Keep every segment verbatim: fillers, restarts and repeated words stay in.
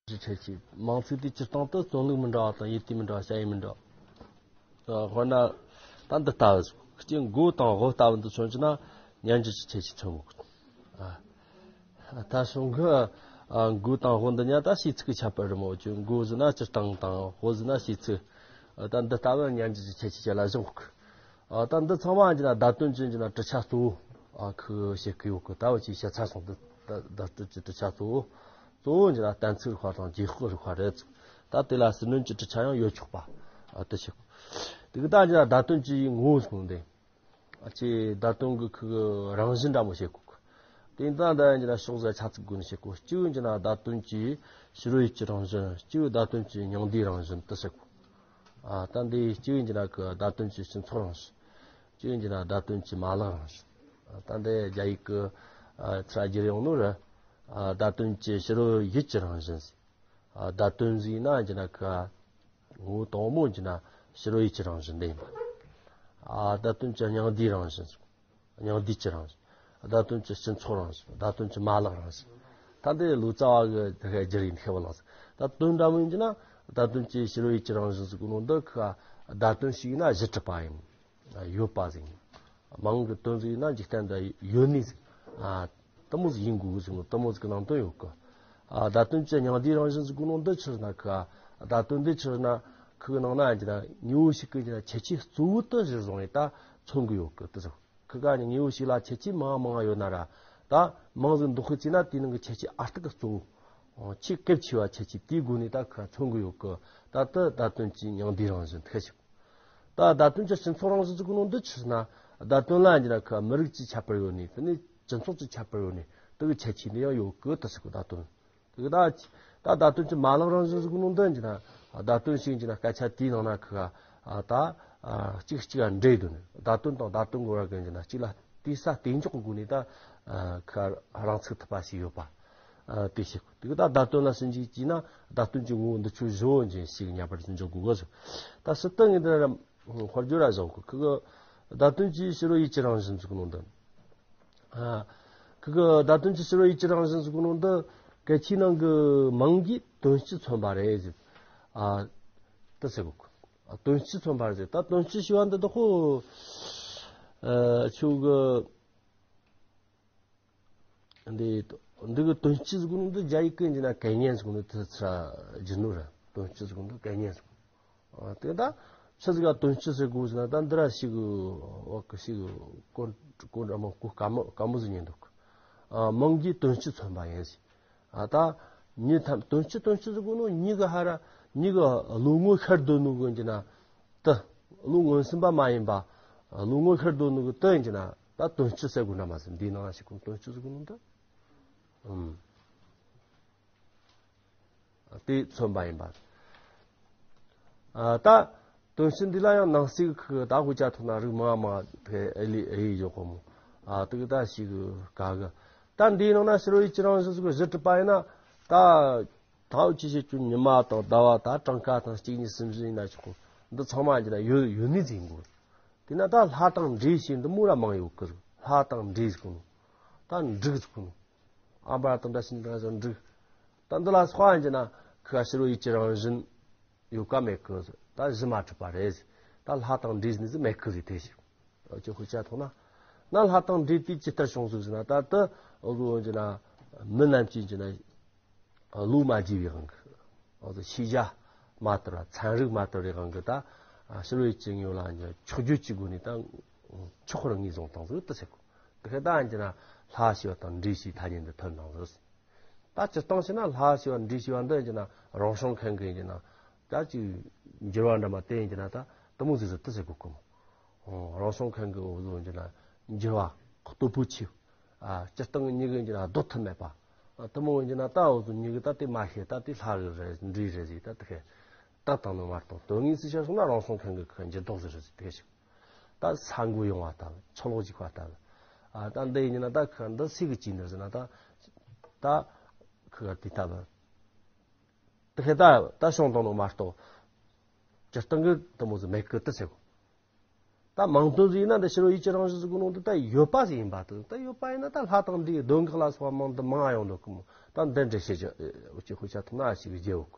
གྱི་ཁྱད་ཆོས། མིང་ཚིག་དེ་སྤྱིར་བཏང་དུ་རྩོམ་ལུགས་མི་འདྲ་བ་དང་ཡུལ་དུས་མི་འདྲ་བ། བྱ་ཡུལ་མི་འདྲ་བ། དཔེར་ན་ད་འདི་ལྟ་བུ་ཟིག་སྐྱེ་མགོ་དང་དབུ་ལྟ་བུ་འདི་མཚོན་གྱི་ན་ཉར་འགྱུར་གྱི་ཁྱད་ཆོས་མཚོན་གོ། ད་གཞུང་གི་མགོ་དང་དབུ་འདི་ཉར་ད་ཤེས་ཚིག་གི་ཁྱད་པར་རེད་མོད་ཀྱི། མགོ་ཟེར་ན་སྤྱིར་བཏང་དང་དབུ་ཟེར་ན་ཤེས་ཚིག་ད་འདི་ལྟ་བུ་ཉར་འགྱུར་གྱི་ཁྱད་ཆོས་ཅན་ལ་བཞག་གོ། ཨ། ད་འདི་ཚང་མ་ཡིན་གྱི་ན་བརྡ་དོན་ཅན་གྱི་ན་གྲུབ་ཆ་གཙོ་བོ། ཨ། ཁུ་བྱེད་ཀྱི་ཡོད་གི། ད་འུ་ཅིག་བཤད་ཚར་སོང་། འདི་ད་བརྡ་དོན་གྱི་གྲུབ་ཆ་གཙོ་བོ། གཙོ་བོ་ཡིན་གྱི་ན་གཏན་ཚིགས་རིག་པ་དང་རྗེས་དཔག་རིག་པ་རེད། ད་དེ་ལ་ཟུར་སྣོན་གྱི་གྲུབ་ཆ་ཡང་ཡོད་ཆོག་པ། ཨ། དེ་བྱེད་གོ། དེ་གི་ད་ཡིན་གྱི་ན་བརྡ་དོན་གྱི་ངོ་བོ་ཟེར་ནོ་དེ། ཨ། ཅེ་བརྡ་དོན་གྱི་ཁུ་གི་རང་བཞིན་འདྲ་མོ་བྱེད་གོ་གི། དེ་ད་ད་ཡིན་གྱི་ན་ཕྱོགས་ཟད་ཆ་ཚིག་སྒོ་ནས་བཤད་གོ། གཅིག་ཡིན་གྱི་ན་བརྡ་དོན་གྱི་ཕྱི་རོལ་ཡུལ་གྱི་རང་བཞིན། གཅིག་བརྡ་དོན་གྱི་མྱང་འདས་རང་བཞིན་དུ་བཤད་གོ། ཨ། ད་འདི་གཅིག་ཡིན་གྱི་ན་ཁུ་བརྡ་དོན་གྱི་སྤྱི་ཚོགས་རང་བཞིན། གཅིག་ཡིན་གྱི་ན་བརྡ་དོན་གྱི་མ་ལག་རང་བཞིན། ཨ། ད་འདི་རྒྱ་ཡིག་གི་ཨ་ཚུར་བསྒྱུར་ཡོང་ནོ་ར། ཨ། བརྡ་དོན་གྱི་ཕྱི་རོལ་ཡུལ་གྱི་རང་བཞིན། ཨ། བརྡ་དོན་ཟེར་ན་ཡིན་གྱི་ན་ཁུ་ངོ་བོ་དང་པོ་ཡིན་གྱི་ན་ཕྱི་རོལ་ཡུལ་གྱི་རང་བཞིན་འདི་ཡིན་པ། ཨ། བརྡ་དོན་གྱི་མྱང་འདས་རང་བཞིན། མྱང་འདས་ཀྱི་རང་བཞིན། བརྡ་དོན་གྱི་སྤྱི་ཚོགས་རང་བཞིན། བརྡ་དོན་གྱི་མ་ལག་རང་བཞིན། ད་འདི་ལོ་ཙཱ་བ་གི་དེ་ག་སྒྱུར་ཡིན་ཁེ་བ་ལགས། ད་དོན་འདྲ་མོ་ཡིན་གྱི་ན་བརྡ་དོན་གྱི་ཕྱི་རོལ་ཡུལ་གྱི་རང་བཞིན་ཟེར་གོ་ནོ་འདི་ཁུ་བརྡ་དོན་ཞིག་ཡིན་ན་གཞི་གྲུབ་པ་ཡིན། ཡོད་པ་ཟིག་ཡིན། མིང་གི་དོན་ཟིག་ཡིན་ན་འཇིག་རྟེན་འདི་ཡོད་ནི་ཟིག་ཨ། དེ་མོ་ཟིག་ཡིན་དགོས་ཟེར་ནོ་དེ་མོ་ཟིག་གི་ནང་དོན་ཡོད་གི། ཨ། བརྡ་དོན་གྱི་མྱང་འདས་རང་བཞིན་ཟེར་གོ་ནོ་འདི་ཆི་ཟེར་ན་ཁུ་བརྡ་དོན་འདི་ཆི་ཟེར་ན་ཁུ་གི་ནང་ན་ཡིན་གྱི་ན་དངོས་པོ་ཞིག་གི་ཡིན་གྱི་ན་ཁྱད་ཆོས་གཙོ་བོ་དེ་གཞིར་བཟུང་བའི་ད་མཚོན་གི་ཡོད་གི། དེ་ཟེར། ཁུ་ག་ནི་དངོས་པོ་ཞིག་ལ་ཁྱད་ཆོས་མང་མང་ཡོད་ན་ར། ད་མིང་ཟིག་འདོགས་ཁུལ་བྱས་ན་དེའི་ནང་གི་ཁྱད་ཆོས་ཨ་སྟག་གི་གཙོ་བོ། ཆེས་གལ་ཆེ་བ་ཁྱད་ཆོས་དེའི་སྒོ་ནས་ད་ཁུ་མཚོན་གི་ཡོད་གི། ད་དེ་བརྡ་དོན་གྱི་མྱང་འདས་རང་བཞིན་ཐུག་ཞིག་ད་བརྡ་དོན་གྱི་སྤྱི་ཚོགས་རང་བཞིན་ཟེར་གོ་ནོ་འདི་ཆི་ཟེར་ན། བརྡ་དོན་ལ་ཡིན་གྱི་ན་ཁུ་མི་རིགས་ཀྱི་ཁྱད་པར་ཡོད་ནི། དེ་ནས་སྤྱི་ཚོགས་ཀྱི་ཁྱད་པར་ཡོད་ནི། དེ་གི་ཁྱད་ཆོས་འདི་ཡང་ཡོད་གི། དེ་ཟེར་གོ་བརྡ་དོན། དེ་གི་ད་ད་བརྡ་དོན་གྱི་མ་ལག་རང་བཞིན་ཟེར་གོ་ནོ་འདི་ཡིན་གྱི་ན། བརྡ་དོན་ཞིག་ཡིན་གྱི་ན་སྐད་ཆ་དེའི་ནང་ན་ཁུ་ག་ད་གཅིག་གཅིག་ག་འདྲེས་འདུག་ནི། བརྡ་དོན་དང་བརྡ་དོན་གི་བར་གི་ཡིན་གྱི་ན་གཅིག་ལ་ལྟོས་ས་གཏན་འཇོག་གི་སྒོ་ནས་ད་ཁུ་ག་རང་ཚུགས་ཐུབ་པ་ཞིག་ཡོད་པ། ཨ། དེ་ཞིག་དེ་གི་ད་བརྡ་དོན་ལ་ཞིབ་འཇུག་བྱས་ན་བརྡ་དོན་གྱི་ངོ་བོ་འདི་ཆོས་བཞི་བོ་འབྱེད་ཤེས་ཉམས་པར་འཇོག་དགོས་གི། ད་ཟུར་དུ་ངས་འདི་དཔེར་བརྗོད་ར་བཞག་གི། ཁུ་གི་བརྡ་དོན་གྱི་ཕྱི་རོལ་ཡུལ་གྱི་རང་བཞིན་ཟེར་གོ་ནོ་འདི། ཨ། ཁུ་གི་བརྡ་དོན་གྱི་ཕྱི་རོལ་ཡུལ་གྱི་རང་བཞིན་ཟེར་གོ་ནོ་འདི་གལ་ཆེའི་ནང་གི་མིང་གིས་དོན་སྤྱི་མཚོན་པ་རེད་ཟེར། ཨ། དེ་ཟེར་གོ་གི། དོན་སྤྱི་མཚོན་པ་རེད་ཟེར། ད་དོན་སྤྱི་ཞེས་པ་འདི་དག་གོ། ཨ། ཁྱོད་གི་འདི་འདི་གི་དོན་སྤྱི་ཟེར་གོ་ནོ་འདི་རྒྱ་ཡིག་གི་ཡིན་གྱི་ན་概念ཟེར་གོ་ནོ་དེ་ཚུར་བསྒྱུར་ནོ་རེད། དོན་སྤྱི་ཟེར་གོ་ནོ་概念ཟེར་གོ་ནོ། ཨ། དེ་ད་ཆི་ཟིག་ག་དོན་སྤྱི་ཟེར་དགོས་ཟེར་ན། ད་འདི་ར་ཞིག་འོག་གི་ཞིག་གོ་གོ་འདྲ་མོ་གོ་དཀའ་མོ་དཀའ་མོ་ཟིག་ཉན་འདུག་ཨ། མིང་གིས་དོན་སྤྱི་མཚོན་པ་ཡིན་ཟེར། ཨ། ད་མྱི་ཐམས་དོན་སྤྱི་དོན་སྤྱི་ཟེར་གོ་ནོ་མྱི་གི་ཧ་ར་མྱི་གི་བློ་ངོར་ཤར་སྡོད་ནོ་གི་ཡིན་གྱི་ན། དེ་བློ་ངོར་ཟིན་པ་མ་ཡིན་པ། བློ་ངོར་ཤར་སྡོད་ནོ་གི་དེ་ཡིན་གྱི་ན། ད་དོན་སྤྱི་ཟེར་དགོས་ན་མ་ཟད་འདིའི་ནང་ཞིག་གོ་དོན་སྤྱི་ཟེར་གོ་ནོ་འདི། ཨུམ། དེ་མཚོན་པ་ཡིན་པ། ཨ། ད་དོན་སྤྱི་འདི་ལ་ཡང་ནང་གསེས་ཁུ་ད་དགོས་ཆ་ཐོག་ན་རིགས་མང་མང་དེ་ཨེ་ལི་ཨེ་ཡི་ཡོད་གོ་མོ། ཨ། དེ་གི་ད་ཞིག་ག་གི། ད་འདིའི་ནང་ན་ཕྱི་རོལ་ཡུལ་གྱི་རང་བཞིན་ཟེར་གོ་གཞི་གྲུབ་པ་ཡིན་ན། ད་ད་འུ་ཅི་བྱེད་རྒྱུ་ཉི་མ་དང་ཟླ་བ་དང་གྲངས་ཀ་དང་གཅིག་གཉིས་གསུམ་བཞི་ཡིན་ན་ཆོག་གོ། འདི་ཚང་མ་ཡིན་གྱི་ན་ཡོད་ཡོད་ནི་ཟིག་ཡིན་དགོས། དེ་ན་ད་ལྷ་དང་འདྲེ་ཞེས་འདི་མོ་ར་མང་ཡོད་གི། ལྷ་དང་འདྲེ་ཟེར་གོ་ནོ། ད་འབྲུག་ཟེར་གོ་ནོ། ཨམ་བ་དང་འདྲ་ཞིག་འདྲ་ཟེར་འབྲུག་ད་འདི་ལ་སོགས་ཡིན་གྱི་ན་ཁུ་ག་ཕྱི་རོལ་ཡུལ་གྱི་རང་བཞིན་ཡོད་ཀ་མེད་གི། ད་གཞི་མ་གྲུབ་པ་རེད། ད་ལྷ་དང་འདྲེ་ཟེར་ནི་ཟིག་མེད་གི་ཟིག་དེ་ཞིག་ཨོ་ཅི་ཧུ་ཅ་ཐོག་ན། ན་ལྷ་དང་འདྲེ་དེ་ཇི་ལྟར་བྱུང་ཟིག་ཟེར་ན། ད་དེ་འུ་ཟོ་ཡིན་གྱི་ན་མི་རྣམས་ཀྱིས་ཡིན་གྱི་ན། ཨ། བློ་མ་བསྒྱུར་བའི་དབང་གིས། ཨ། ཤེས་བྱ་མ་དར་བ། ཚན་རིག་མ་དར་བའི་དབང་གིས་ད། ཨ། ཕྱི་རོལ་ཡུལ་གྱི་དངོས་ལ་ཕྱོགས་བརྒྱུད་ཀྱི་སྒོ་ནས་ད་ཕྱོགས་རིས་ངོས་བཟུང་བཏང་ཟིག་ད་ཟེར་གོ། དེ་ཁ་ད་ཡིན་གྱི་ན་ལྷ་ཞེས་པ་དང་འདྲེ་ཞེས་ཐ་སྙད་འདི་ཐོན་བཏང་ཟིག་ད་སྤྱིར་བཏང་བྱས་ན་ལྷ་ཞེས་པ་འདྲེ་ཞེས་པ་འདི་ཡིན་གྱི་ན་རང་བྱུང་ཁམས་ཀྱི་ཡིན་གྱི་ན་ད་ཅིག་འགྱུར་བ་འདྲ་མ་དེ་ཡིན་གྱི་ན་ད་དེ་མོ་ཟིག་ཟིག་ད་ཟེར་གོ་གི་མོ། ཨོ། རང་བྱུང་ཁམས་ཀྱི་འུ་ཟོ་ཡིན་གྱི་ན་འགྱུར་བ་སྟོབས་པོ་ཆེ། ཨ། སྤྱིར་བཏང་གི་མྱི་གི་ཡིན་གྱི་ན་ལྡོག་ཐུབ་མེད་པ། ཨ། དེ་མོ་ཡིན་གྱི་ན་ད་འུ་ཟོ་མྱི་གི་ད་དེ་མ་ཤེས། ད་དེ་ལྷ་གི་རེད་འདྲེ་རེད་ཟེར་ད་དེ་ཁ་ད་བཏང་ནི་མ་གཏོགས། དོན་དངོས་སུ་བཤད་སོང་ན་རང་བྱུང་ཁམས་ཀྱི་ཁ་འགྱུར་ལྡོག་ཟིག་རེད་ཟེར་དེ་ཞིག་ད་ས་འགུལ་ཡོང་བ་ལྟ་བུ། ཆུ་ལོག་འཇིག་པ་ལྟ་བུ། ཨ། ད་འདི་ཡིན་གྱི་ན་ད་ཁ་འདི་སུ་གིས་བྱས་ནི་ཟེར་ན། ད་ད་ཁ་དེ་ལྟ་བུ། དེ་ཁ་ད་ད་བྱུང་བཏང་ནོ་མ་གཏོགས་སྤྱིར་བཏང་གི་དེ་མོ་ཟིག་མེད་གི་ད་ཟེར་གོ། ད་མིང་དོན་ཟིག་ཡིན་ན་འདི་ཕྱི་རོལ་ཡུལ་གྱི་རང་བཞིན་ཟེར་གོ་ནོ་འདི་ད་ཡོད་པ་ཟིག་ཡིན་པ་དང་། ད་ཡོད་པ་ཡིན་ན་ད་ལྷ་དང་འདྲེ་གདོན་བགེགས་ལ་སོགས་པ་མིང་འདི་མང་ཡོང་འདུག་གི་མོ། ད་འདི་འདྲ་བཤད་རྒྱུ་འུ་ཅག་དཔེ་ཆ་ཐོག་ན་ཞིག་བརྗེ་འོག་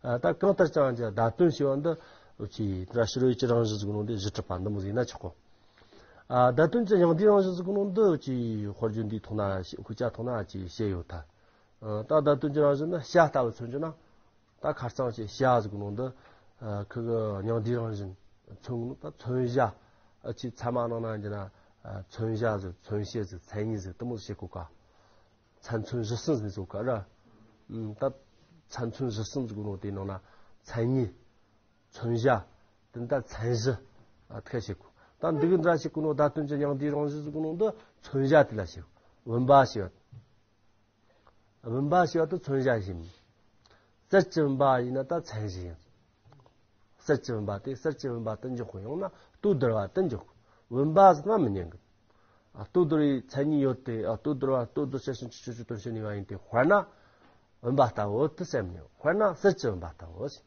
ཨ་ད་གང་ལྟར་ཀྱང་ཀྱི་བརྡ་དོན་ཞེས་པ་འདི་འུ་ཅག་འདྲ་ཕྱི་རོལ་གྱི་རང་བཞིན་ཟིག་ནོ་འདི་བཞི་གྲུབ་པ་འདི་མོ་ཟིག་ན་ཆོག་གོ་ཨ་བརྡ་དོན་གྱི་མྱང་འདས་རང་བཞིན་ཟིག་ནོ་འདི་འུ་ཅག་དཔེ་རྒྱུན་འདིའི་ཐོག་ན་དཔེ་ཆ་ཐོག་ན་ཅིག་བཤད་ཡོད་ད། ད་བརྡ་དོན་གྱི་རང་བཞིན་ནི་བྱ་ལྟ་བུ་མཚོན་རྒྱུ་ན། ད་ཁ་རྩང་ཞེས་བྱ་ཟིག་ནོ་འདི། ཁི་གི་མྱང་འདས་རང་བཞིན། མཚོན་ནི་ད་མཚོན་བྱ། ཨ་ཅིག་ཚད་མ་ནང་ན་ཡིན་ན། མཚོན་བྱ་ཟིག་མཚོན་བྱེད་ཟིག་མཚན་ཉིད་ཟིག་དེ་མོ་ཟིག་བྱེད་གོ་ག་མཚན་མཚོན་བྱར་གསུམ་ཟིག་ཟེར་གོ་ག་ར། ད་མཚན་མཚོན་བྱར་གསུམ་ཟིག་ནོ་དེ་ནང་ན། མཚན་ཉིད། མཚོན་བྱ། དེ་ད་མཚན་གཞི། ཨ་ཐ་བྱེད་གོ་ད་འདི་གི་འདྲ་བྱེད་གོ་ནོ་བརྡ་དོན་གྱི་མྱང་འདས་རང་བཞིན་ཟིག་ནོ་འདི་མཚོན་བྱ་དེ་ལ་བྱེད་གོ་བུམ་པ་ཞེས་པ། བུམ་པ་ཞེས་པ་དེ་མཚོན་བྱ་ཡིན། གསེར་གྱི་བུམ་པ་ཡིན་ན་ད་མཚན་གཞི་ཡིན། གསེར་གྱི་བུམ་པ་དེ་གསེར་གྱི་བུམ་པ་དུ་འཇོག་གོ་ཡང་ན་ལྟོ་ལྡིར་བ་དུ་འཇོག་གོ་བུམ་པ་ཟེར་ན་མི་ཉན་གི་ཨ་ལྟོ་ལྡིར་བའི་མཚན་ཉིད་ཡོད་དེ་ཨ་ལྟོ་ལྡིར་བ་ལྟོ་ལྡིར་ཤེས་ཤིང་ཆུ་ཆུ་དོན་ཤེས་ནུས་པ་ཡིན་ཏེ་དཔེར་ན། བུམ་པ་ལྟ་བུ་དུ་སེམས་ཉོ་དཔེར་ན་གསེར་གྱི་བུམ་པ་ལྟ་བུ་ཟེར།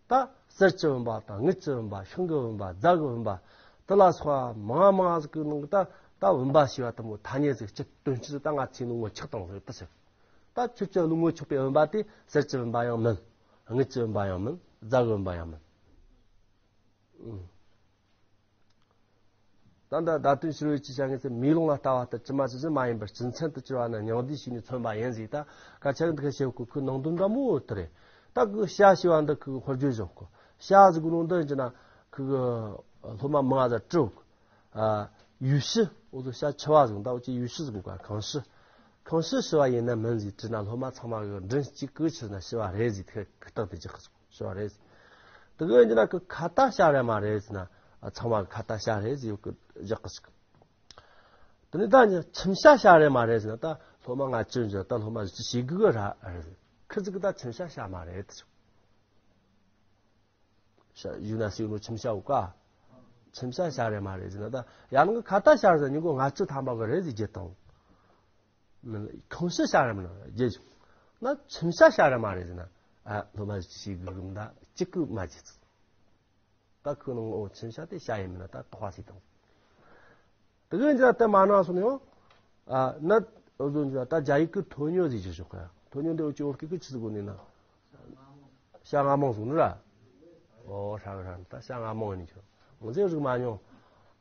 ད་གསེར་གྱི་བུམ་པ་དང་དངུལ་གྱི་བུམ་པ་ཤིང་གི་བུམ་པ་རྫ་གི་བུམ་པ་དེ་ལ་སོགས་པ་མང་མང་ཟིག་གི་ནང་གི་ད་ད་བུམ་པ་ཞེས་པ་དེ་མོ་ཐ་སྙད་ཟིག་སྤྱི་དོན་སྤྱི་ད་ང་ཚོས་ནི་ངོ་ཆགས་བཏང་ཟིག་དུ་ཟེར། ད་ཁྱོད་ཀྱི་ལུས་ངོ་ཆགས་པའི་བུམ་པ་དེ་གསེར་གྱི་བུམ་པ་ཡང་མིན། དངུལ་གྱི་བུམ་པ་ཡང་མིན། རྫ་གི་བུམ་པ་ཡང་མིན། ད་ལྟ་བརྡ་དོན་ཕྱི་རོལ་གྱི་བྱ་ངན་ཚེ་མེ་ལོང་ལ་ལྟ་བ་ལྟར་ཇི་མ་ཇི་བཞིན་མ་ཡིན་པར་སྤྱི་མཚན་དུ་གྱུར་པ་ནི་མྱང་འདས་ཞེས་ནས་མཚོན་པ་ཡིན་ཟེར། ད་སྐད་ཆ་འདི་ག་བཤད་གོ་ཁོའི་ནང་དོན་འདྲ་མོ་དེ་རེད། ད་ཁོའི་བྱ་ཞེས་པ་འདི་ཁོའི་དཔེར་བརྗོད་བཞག་གོ་བྱ་ཟེར་གོ་ནོ་འདི་ཡིན་ན་ཁོའི་སློབ་མ་མང་ང་ཟ་སྤྲུག་གོ་ཡུལ་ཕྱི་འོ་ཚོ་བྱ་འཆི་བ་ཟེར་གོ་ད་འོ་ཅི་ཡུལ་ཕྱི་ཟེར་གོ་ག་གང་ཕྱི། གང་ཕྱི་འཆི་བ་ཡིན་ན་མིན་ཟེར་དྲིས་ན་སློབ་མ་ཚང་མ་གི་མགྲིན་གཅིག་གིས་ཆི་ཟེར་ན་འཆི་བ་རེད་ཟེར་ཐད་ཀར་རྟགས་དེ་རྒྱག་གི་སོང་། ཞུ་བ་རེད། དེ་གི་ཡིན་ན་ཁོ་ཁ་ཏ་བྱ་རེད་མ་རེད་ཟེར་ན། ཚང་མ་ཁ་ཏ་བྱ་རེད་ཟེར་ཡོད་གི་རྒྱག་གི་ཞིག་དེ་ནས་ད་ཁྱིམ་བྱ་བྱ་རེད་མ་རེད་ཟེར་ན་ད་སློབ་མ་ང་ཅི་འཇོག་ད་སློབ་མ་ཅི་ཞིག་གི་ར་རེད། ཁི་ཟིག་གི་ད་ཁྱིམ་བྱ་བྱ་མ་རེད་ཟེར། ཞུ་ན་སྲིད་ནོ་ཁྱིམ་བྱ་འོ་ཀ་ཁྱིམ་བྱ་བྱ་རེད་མ་རེད་ཟེར་ན་ད་ཡང་ན་ཁ་ཏ་བྱ་རེད་ཟེར་ན་ཉིན་གུང་ང་ཅི་ཐམ་པ་གི་རེད་ཟེར་རྒྱུ་དང་། ཁང་ཕྱི་བྱ་རེད་མ་རེད་རྒྱུ་ན་ཁྱིམ་བྱ་བྱ་རེད་མ་རེད་ཟེར་ན། ཨ་སློབ་མ་ཞིག་གི་གུམ་ད་གཅིག་གི་མ་བྱེད་ཚུལ། ད་ཁོ་ནང་འོ་ཁྱིམ་བྱ་དེ་བྱ་ཡིན་མིན་ན་ད་དོགས་པ་སྲིད་དང་། དེ་གི་འཇོག་དེ་མ་གནང་སོང་ཡང་། ཨ་ནད་འོ་བཟོ་འཇོག་ད་རྒྱ་ཡིག་གི་ཐོ་ཉོ་ཟེར་གྱི་ཞོག་ག་ཐོ་ཉོ་འདི་འོ་ཅི་འོ་སྐད་གི་ཆི་ཟིག་གོ་ནི་ན། བྱ་རྔ་མོང་ཟེར་ནི་ར། ཨོ་ཧྲ་གི་ཧྲ་ནི་ད་བྱ་རྔ་མོང་ཡིན་ནི་ཆོག་ང་ཚོས་རིག་མ་མྱོང་།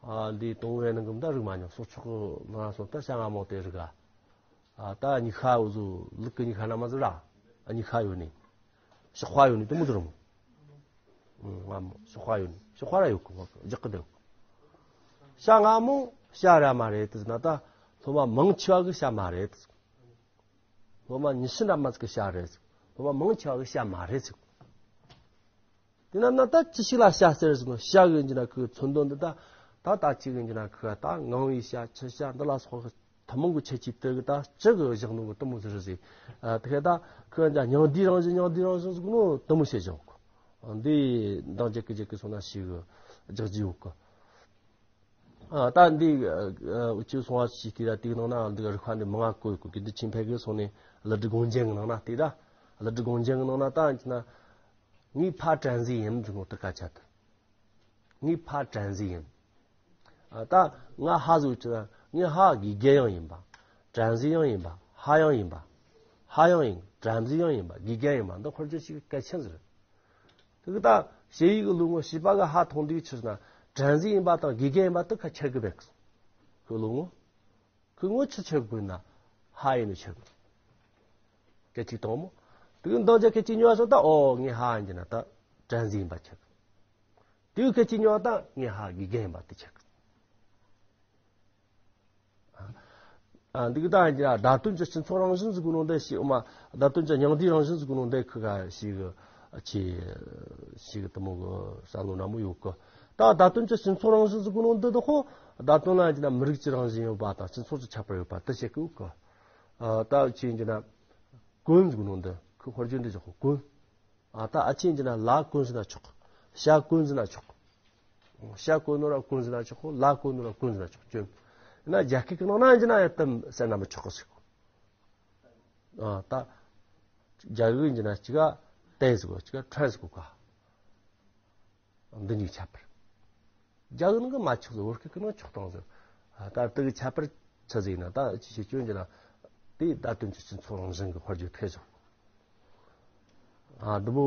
ཨ་འདི་དུང་བའི་ནང་གི་ད་རིག་མ་མྱོང་སྲོག་ཆགས་གི་ནང་སོང་ད་བྱ་རྔ་མོང་དེ་རིག་ག་ཨ་ད་གཉིས་ཤ་འུ་ཟུ་ལུག་གི་གཉིས་ཤ་ན་མ་ཟུ་ར། ཨ་གཉིས་ཤ་ཡོད་ནི། ཤ་ཁ་ཡོད་ནི་དུ་མུ་དུ་རུ་མོ། ང་མོ་ཤ་ཁ་ཡོད་ནི་ཤ་ཁ་ར་ཡོད་གི་བ་གི་རྒྱག་གི་འདུག་བྱ་རྔ་མོང་བྱ་ར་མ་རེད་དུ་ཟེར་ན་ད་སློབ་མ་མང་ཆེ་བ་གི་བྱ་མ་རེད་དུ་ཟེར། སློབ་མ་ཉི་ཤུ་འདྲ་མ་ཟིག་གི་བྱ་རེད་ཟེར། སློབ་མ་མང་ཆེ་བ་གི་བྱ་མ་རེད་ཟེར། དེ་ན་ན་ད་ཅི་ཞིག་ལ་བྱ་ཟེར་ཟེར་ནོ་བྱ་གི་འཇི་ན་ཁོའི་མཚོན་དོན་འདི་ད་ད་ད་ཅི་གི་འཇི་ན་ཁོ་ད་ངང་བའི་བྱ་ཆུ་བྱ་འདི་ལ་སོགས་ཐུན་མོང་གི་ཁྱད་ཆོས་དེ་གི་ད་ཅི་གི་བཞག་ནོ་གི་དུ་མོ་ཟེར་ཟེར། ཨ་དེ་ཁ་ད་ཁོ་འཇ་མྱང་འདས་རང་བཞིན་མྱང་འདས་རང་བཞིན་ཟེར་ནོ་དུ་མོ་བྱེད་བཞག་གོ་འདི་འདང་རྒྱག་གི་རྒྱག་གི་སོང་ན་ཞིག་གི་རྒྱག་རྒྱུ་ཡོད་གི་ཨ་ད་འདི་ཨ་ཨུ་ཆུ་སོང་བ་ཞིག་དེ་ད་དེའི་ནང་ན་འདི་རིག་པ་འདི་མང་ང་བཀོད་ཡོད་གི་དགེ་འདུན་ཆོས་འཕེལ་གི་སོང་ནས་ཀླུ་སྒྲུབ་དགོངས་རྒྱན་གི་ནང་ན་དེ་ད་ཀླུ་སྒྲུབ་དགོངས་རྒྱན་གི་ནང་ན་ད་འཇི་ན། ངའི་ཕ་དྲན་གཟིགས་ཡིན་ཟེར་ནོ་དེ་སྐད་ཆ་དེ། ངའི་ཕ་དྲན་གཟིགས་ཡིན། ཨ་ད་ང་ཧ་ཟེར་གྱི་ངའི་ཧ་དགེ་རྒན་ཡང་ཡིན་པ། དྲན་གཟིགས་ཡང་ཡིན་པ། ཧ་ཡང་ཡིན་པ། ཧ་ཡང་ཡིན། དྲན་གཟིགས་ཡང་ཡིན་པ། དགེ་རྒན་ཡིན་པ་འདི་ཁོར་ཆོད་ཞིག་གལ་ཆེན་ཟེར། དེ་གི་ད་ཞེ་ཡིག་གི་ལུགས་ངོ་བྱིས་པ་གི་ཧ་མཐོང་དུས་ཕྱིར་ན་དྲན་གཟིགས་ཡིན་པ་དང་དགེ་རྒན་ཡིན་པ་དེ་ཁ་ཁྱེར་གི་བས་ཁོའི་ལུགས་ངོ། ཁོའི་ངོ་ཆི་ཆེ་དགོས་ན་ཧ་ཡིན་ནི་ཆེ་དགོས། སྐད་ཅིག་དང་མོ། དེ་གི་འདང་རྒྱག་སྐད་ཅིག་ཉོ་བ་སོང་ད་ཨོ་ངའི་ཧ་ཡིན་གྱི་ན་ད་དྲན་གཟིགས་ཡིན་པ་ཆེ་གི་དེ་གི་སྐད་ཅིག་ཉོ་བ་ད་ངའི་ཧ་དགེ་རྒན་ཡིན་པ་དེ་ཆེ་གི་ཨ་འདི་གི་ད་ཡིན་གྱི་ན་བརྡ་དོན་གྱི་སྤྱི་ཚོགས་རང་བཞིན་ཟིག་གི་ནང་དེ་ཞིག་ཨོ་མ་བརྡ་དོན་གྱི་མྱང་འདས་རང་བཞིན་ཟིག་གི་ནང་དེ་ཁི་ག་ཞིག་གི་ཆེ་ཞིག་གི་དེ་མོ་གི་བསམ་བློ་འདྲ་མོ་ཡོད་གི་ད་བརྡ་དོན་གྱི་སྤྱི་ཚོགས་རང་བཞིན་ཟིག་གི་ནང་འདི་དག་ཧོ། བརྡ་དོན་ལ་ཡིན་ན་མི་རིགས་ཀྱི་རང་བཞིན་ཡོད་པ་དང་སྤྱི་ཚོགས་ཀྱི་ཁྱད་པར་ཡོད་པ་དེ་བཤད་གི་ཡོད་གི་ཨ་ད་ཅི་ཡིན་གྱི་ན་ཀུན་ཟེར་གི་ནོ་འདི་ཁོ་ཧོར་རྒྱུན་འདི་ཆོག་གི་ཀུན། ཨ་ད་ཨ་ཆི་ཡིན་གྱི་ན་ལ་ཀུན་ཟེར་ན་ཆོག་གི་བྱ་ཀུན་ཟེར་ན་ཆོག་གི་བྱ་ཀུན་ནོ་ར་ཀུན་ཟེར་ན་ཆོག་གི་ལ་ཀུན་ནོ་ར་ཀུན་ཟེར་ན་ཆོག་གི་ཡིན་ན་རྒྱ་སྐད་ཀྱི་ནང་ན་ཡིན་གྱི་ན་ཡ་དམ་ཟེར་ན་མི་ཆོག་གི་ཟེར་གི་ཨ་ད་རྒྱ་གི་ཡིན་གྱི་ན་གཅིག་ག་ཏེ་ཟེར་གོ་གཅིག་ག་ཁྲན་ཟེར་གོ་ག་འདི་གཉིས་ཁྱད་པར། རྒྱ་གི་ནང་གི་མ་ཆོག་ཟེར་བོད་སྐད་ཀྱི་ནང་ཆོག་དང་ཟེར། ད་དེ་གི་ཁྱད་པར་ཆི་ཟིག་ཡིན་ན་ད་ཅི་ཞིག་སྐྱོན་གྱི་ན། དེ་བརྡ་དོན་གྱི་སྤྱི་ཚོགས་རང་བཞིན་གྱི་དཔེར་བརྗོད་ཐད་བཞག་ཨ་འདི་མོ་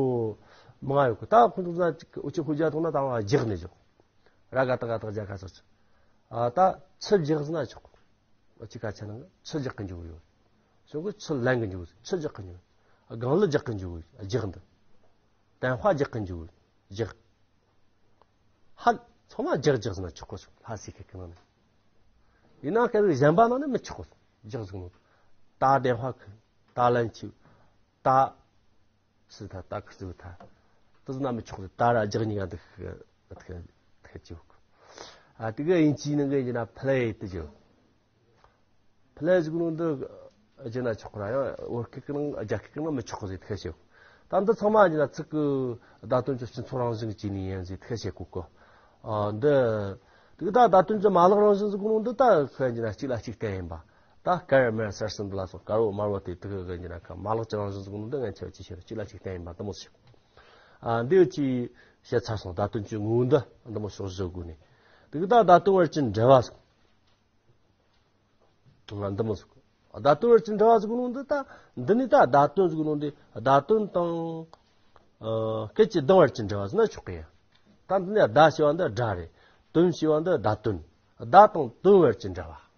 མང་ཡོད་གི། ད་ཁོང་ཚོ་ན་འུ་ཅག་ཧུ་ཇ་ཐོང་ན་ད་བ་རྒྱག་ནས་བཞག་ར་ག་ཏ་ག་ཏ་རྒྱ་ཁ་སོགས་ཀྱི། ཨ་ད་ཆུ་རྒྱག་ཟེར་ན་ཆོག་འུ་ཅག་ཁ་ཆ་ནང་གི་ཆུ་རྒྱག་གི་འཇུག་ཡོད། སོང་གི་ཆུ་ལེན་གི་འཇུག་ཆུ་རྒྱག་གི་འཇུག་སྒང་ལ་རྒྱག་གི་འཇུག་རྒྱག་འདི། དན་ཧྭ་རྒྱག་གི་འཇུག་རྒྱག་ཧ། ཚང་མ་རྒྱག་རྒྱག་ཟེར་ན་ཆོག་གོ། ལྷ་སའི་སྐད་ཀྱི་ནང་ནས། ཡིན་ན་སྐད་རིགས་གཞན་པ་ནང་ནས་མི་ཆོག་གོ། རྒྱག་ཟེར་ནོ། ད་དན་ཧྭ་ཁི། ད་ལན་ཆུ། ད། སི་ཐ་ད་ཁི་སི་ཐ། དེ་ཟེར་ན་མི་ཆོག་གོ། ད་ར་རྒྱག་གཉིས་ཀ་འདི་ཁི་ཁི་ཁི་ཆོག་གོ། ཨ་དེ་ག་ཡིན་གཅིག་ནང་གི་ཡིན་ན་ཕི་ལེ་ཡི་དེ་ཆོག་ཕི་ལེ་ཟེར་གོ་ནོ་འདི་རྒྱག་ན་ཆོག་ར་ཡང་བོད་སྐད་ཀྱི་ནང་རྒྱ་སྐད་ཀྱི་ནང་མི་ཆོག་གོ་ཟེར་ཐལ་ཤེས། ད་འདི་ཚང་མ་རྒྱག་ན་ཚིག་གི་བརྡ་དོན་གྱི་སྤྱི་ཚོགས་རང་བཞིན་གྱི་ནི་ཡིན་ཟེར་ཐལ་ཤེས་གོ་གོ། ཨ་འདི་དེ་གི་ད་བརྡ་དོན་གྱི་མ་ལག་རང་བཞིན་ཟེར་གོ་ནོ་འདི་ད་ཁོས་རྒྱག་ན་གཅིག་ལ་གཅིག་བརྟེན་ཡིན་པ། ད་སྐར་མར་གསར་གསུམ་འདི་ལ་སོགས་དཀར་པོ་དམར་པོ་དེ་དེ་གི་རྒྱག་ན་ཁ་མ་ལག་ཀྱི་རང་བཞིན་ཟེར་གོ་ནོ་འདི་ངན་ཆེ་བ་ཅི་ཤེས་གཅིག་ལ་གཅིག་བརྟེན་ཡིན་པ་འདི་མོ་ཟེར། ཨ་འདི་ཡོད་ཀྱི་བཤད་ཚར་སོང་། བརྡ་དོན་གྱི་ངོ་བོ་འདི་འདི་མོ་ཕྱོགས་བཞི་སྒོ་ནས། དེ་གི་ད་བརྡ་དོན་བར་གྱི་འབྲེལ་བ་སོགས། ང་འདི་མོ་ཟིག་བརྡ་དོན་བར་གྱི་འབྲེལ་བ་ཟིག་ནོ་འདི་ད། འདི་ནི་ད་བརྡ་དོན་ཟིག་ནོ་འདི་བརྡ་དོན་དང་། ཨ། སྐད་ཀྱི་གདངས་བར་གྱི་འབྲེལ་བ་ཟེར་ན་ཆོག་གི་ཡ། ད་འདི་ནི་བརྡ་ཞེས་པ་འདི་སྒྲ་རེད། དོན་ཞེས་པ་འདི་བརྡ་དོན། བརྡ་དང་དོན་བར་གྱི་འབྲེལ་བ།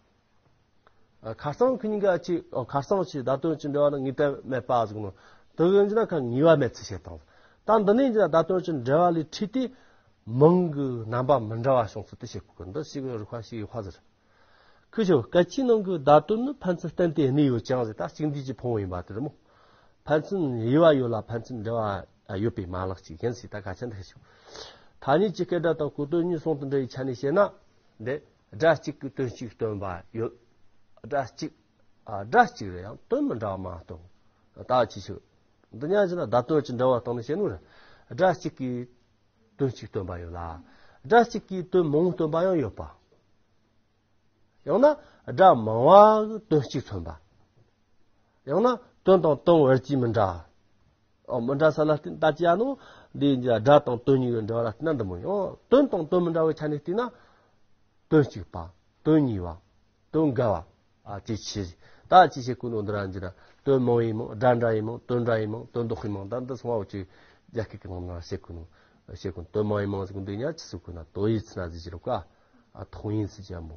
ཨ། ཁ་སང་ཁི་གཉིས་ཀ་ཅི། ཨོ། ཁ་སང་ཅི་བརྡ་དོན་གྱི་འབྲེལ་བ་ནི་ངེས་དོན་མེད་པ་ཟིག་ནོ། དེ་གི་འཇི་ན་ཁ་ངེས་པ་མེད་ཚུལ་བཤད་དང་། ད་འདི་ནི་འཇི་ན་བརྡ་དོན་གྱི་འབྲེལ་བ་ལས་འཁྲིས་ཏེ། མིང་གི་རྣམ་པ་མི་འདྲ་བ་བྱུང་ཚུལ་དེ་བཤད་དགོས་གི། འདི་ཞིག་རིག་པ་ཞིག་ཡོད་ཧ་ཟེར། ཁུ་ཤོ་སྐད་ཆའི་ནང་གི་བརྡ་དོན་ནི་ཕན་ཚུན་བརྟེན་ཏེ་གནས་ཡོད་ཅིང་ཟེར། ད་གཅིག་འདུས་ཀྱི་ཕུང་པོ་ཡིན་པ་དེ་རེད་མོ། ཕན་ཚུན་དབྱེ་བ་ཡོད་ལ་ཕན་ཚུན་འབྲེལ་བ་ཡོད་པའི་མ་ལག་ཅིག་ཡིན་ཟེར། ད་སྐད་ཆ་འདི་ཤོ། ཐ་སྙད་ཀྱི་སྐད་སྒྲ་དང་གོ་དོན་གཉིས་ཟུང་དུ་འབྲེལ་བའི་ཆ་ནས་བཤད་ན། འདི་སྒྲ་གཅིག་གིས་དོན་གཅིག་སྟོན་པ་ཡོད། སྒྲ་གཅིག་ཨ། སྒྲ་གཅིག་རེད་ཡང་དོན་མི་འདྲ་བ་མ་སྟོན། ད་ཅི་ཤོ། འདི་ཉག་ཅི་ན་བརྡ་དོན་གྱི་འབྲེལ་བ་སྟེང་ནས་བཤད་ནོ་རེད། སྒྲ་གཅིག་གིས་དོན་གཅིག་སྟོན་པ་ཡོད་ལ། སྒྲ་གཅིག་གིས་དོན་མང་སྟོན་པ་ཡང་ཡོད་པ། ཡང་ན་སྒྲ་མང་བ་གིས་དོན་གཅིག་མཚོན་པ། ཡང་ན་དོན་དང་དོན་བར་གྱི་མི་འདྲ། ཨོ། མི་འདྲ་ས་ལ་བརྟེན་ད་ཅི་ཡ་ནོ། འདི་འདི་སྒྲ་དང་དོན་གཉིས་ཀྱི་འབྲེལ་བ་ལ་བརྟེན་ན་འདི་མོ་ཡང་དོན་དང་དོན་མི་འདྲ་བའི་ཆ་ནས་བལྟས་ན། དོན་གཅིག་པ། དོན་གཉིས་པ། དོན་འགལ་བ། ཨ། ཅི་ཆེ། ད་ཅི་བཤད་གོ་ནོ་འདི་ར་འཇི་ན། དོན་མང་ཡིན་མང་། སྒྲ་འདྲ་ཡིན་མང་། དོན་འདྲ་ཡིན་མང་། དོན་ལྡོག་ཡིན་མང་། ད་འདི་སོང་བ་འུ་ཅི་རྒྱ་སྐད་ཀྱི་ནང་ན་བཤད་གོ་ནོ། བཤད་གོ་ནོ་དོན་མང་ཡིན་མང་ཟེར་གོ་འདི་ཉག་ཅི་ཟེར་གོ་ན་དོ་ཡི་ཚི་ན་ཟེར་གྱི་རེད་ཀ། ཨ། ཐོག་ཡིན་ཟེར་གྱི་ཡ་མོ།